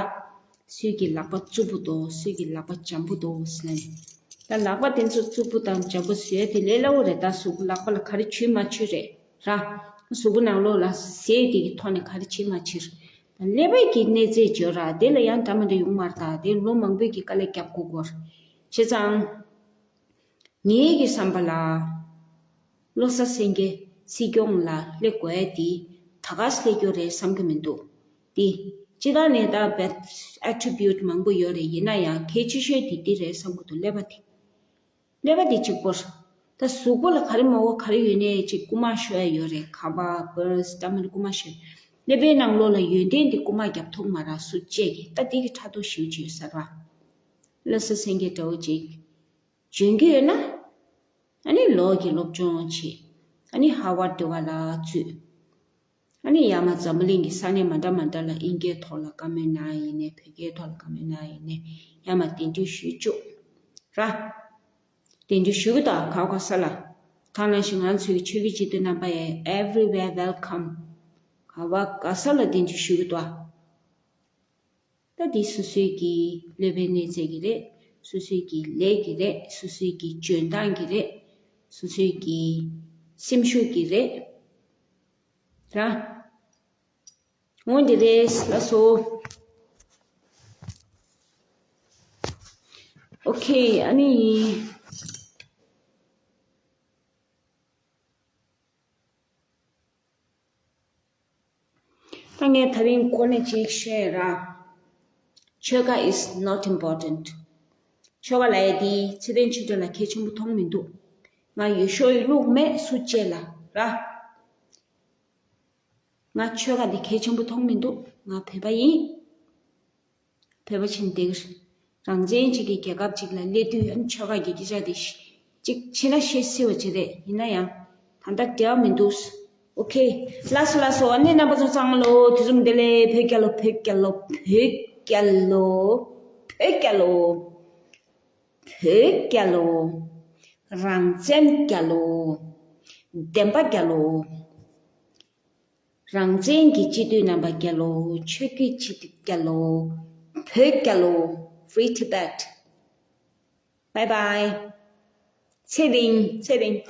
སུས་ཀྱི་ལག་པ་རྩུབ་པོ་འདུག་སུས་ཀྱི་ལག་པ་འཇམ་པོ་འདུག་ཟེར་ནས། ད་ལག་པ་དེ་ཚོ་རྩུབ་པོ་དང་འཇམ་པོ་བཟོས་དེ་ལས་སླ་བོ་རེད། ད་གཟུགས་ལག་པ་ལ་ག་རེ་བྱུས་མ་བྱུས་རེད་ར། གཟུགས་པོ་ནང་ལོགས་ལ་ཟས་དེ་གི་ཐོག་ནས་ག་རེ་བྱེད་མ་བྱེད། ད་ཀླད་པའི་གི་གནས་ཚད་བརྗོད་ར་དེ་ལ་ཡང་འདྲ་མི་འདྲ་ཡོང་མ་རེད། ད་དེ་ལོ་མང་པོའི་གི་དཀའ་ལས་རྒྱབ་དགོས་སྐོར། བྱས་ཙང་། ངའི་གི་བསམ་པ་ལ། བློ་བཟང་སེང་གེ་སྲིད་སྐྱོང་ལ་སླེབས་དགོས་ཡ་དེ་ད་ག་སླེབས་རྒྱུ་རེད་བསམ་གི་མི་འདུག་དེ་སྤྱི་བཏང་ནས་ད་བད་ཨེ་ཊི་རི་བིའུ་ཊི་མང་པོ་ཡོད་རེད། ཡིན་ན་ཡང་གལ་ཆེ་ཤོས་དེ་འདི་རེད་བསམ་གི་འདུག་ཀླད་པ་དེ། ཀླད་པ་དེ་གཅིག་པོར། ད་གཟུགས་པོ་ལ་ག་རེ་མ་འོ་ག་རེ་ཡོད་ནའི་ཅིག་རྐུ་མ་ཤོར་ཡ་ཡོད་རེད། ཁ་པར་པར་སི་འདྲ་མི་འདྲ་རྐུ་མ་ཤོར། ཀླད་པའི་ནང་ལོགས་ལ་ཡོན་ཏན་དེ་རྐུ་མ་རྒྱབ་ཐུབ་མ་ར་སུ་གཅེས་ཀྱི་ད་དེ་གི་ཕྲག་དོག་ཞེ་པོ་ཅིག་ཡོད་ས་ར། བློ་བཟང་སེང་གེ་འདྲ་བོ་ཅིག་འཇོན་གྱི་ཡོད་ན། ཨ་ནི་ལོག་གི་སློབ་སྦྱོང་བྱེད། ཨ་ནི་ཧར་ཝར་འདྲ་བ་ལ་ཚུད། ཨ་ནི་ཡར་མར་འཛམ་བུ་གླིང་གི་ས་གནས་མ་འདྲ་མ་འདྲ་ལ་དབྱིན་སྐད་ཐོག་ལ་བཀའ་མོལ་གནང་ཡ་ཡིན་ནའི་བོད་སྐད་ཐོག་ལ་བཀའ་མོལ་གནང་ཡ་ཡིན་ནའི་ཡར་མར་གདན་འདྲེན་ཞུས་བཅུག་ར། གདན་འདྲེན་ཞུ་གི་འདུག་ག་བ་ག་ས་ལ། ད་ནང་བཞིན་ང་ཚོའི་ཆོས་བརྒྱུད་སྤྱི་འཐུས་རྣམ་པ་ཡང་everywhere welcome། ག་བ་ག་ས་ལ་གདན་འདྲེན་ཞུ་གི་འདུག་ག་ད་འདི་སོ་སོའི་གི་ཀླད་པའི་གནས་ཚད་ཀྱི་རེད། སོ་སོའི་གི་ལས་ཀྱི་རེད། སོ་སོའི་གི་འཇོན་ཐང་གི་རེད། སོ་སོའི་གི་སེམས་ཤུགས་ཀྱི་རེད། ར། འོན་ཏེ་རེད་ལགས་སོ། ཨོ་ཁེ། ཨ་ནི། ད་ངས་ད་རིང་གོ་གནས་ཅིག་བཤད་ར། ཆོལ་ཁ་is not important. ཆོལ་ཁ་ལབ་ཡ་དེ་ཚེ་བརྟན་ཆོས་སྒྲོན་ལ་གལ་ཆེན་པོ་མཐོང་མི་འདུག་ང་ཡུལ་ཤུལ་ལུག་མེད་སུ་གཅེས་ལ་ར། ང་ཆོལ་ཁ་དེ་གལ་ཆེན་པོ་མཐོང་མི་འདུག་ང་བོད་པ་ཡིན། བོད་པ་ཆེན་འདིར་རང་བཙན་གཅིག་གི་རྒྱལ་ཁབ་ཅིག་ལ་སླེབས་དུས་ཨ་ནི་ཆོལ་ཁ་གི་སྐད་ཆ་དེ་ཅིག་ཕྱིན་ན་བཤད་སྲིད་པ་ཅིག་རེད། ཡིན་ན་ཡང་ད་ལྟ་འབྲེལ་བ་མི་འདུག་ཨོ་ཁེ། ལགས་སོ་ལགས་སོ། ཨ་ནི་རྣམ་པ་ཚོ་ཚང་མ་ལོ་དུས་གསུམ་བདེ་ལེགས། བོད་རྒྱལ་ལོ། བོད་རྒྱལ་ལོ། བོད་རྒྱལ་ལོ། བོད་རྒྱལ་ལོ། བོད་རྒྱལ་ལོ། རང་བཙན་རྒྱལ་ལོ། བདེན་པ་རྒྱལ་ལོ། རང་བཙན་གྱི་སྤྱི་འཐུས་རྣམ་པ་རྒྱལ་ལོ། ཆོས་བརྒྱུད་སྤྱི་འཐུས་རྒྱལ་ལོ། བོད་རྒྱལ་ལོ། Free Tibet. Bye bye. ཚེ་རིང་། ཚེ་རིང་།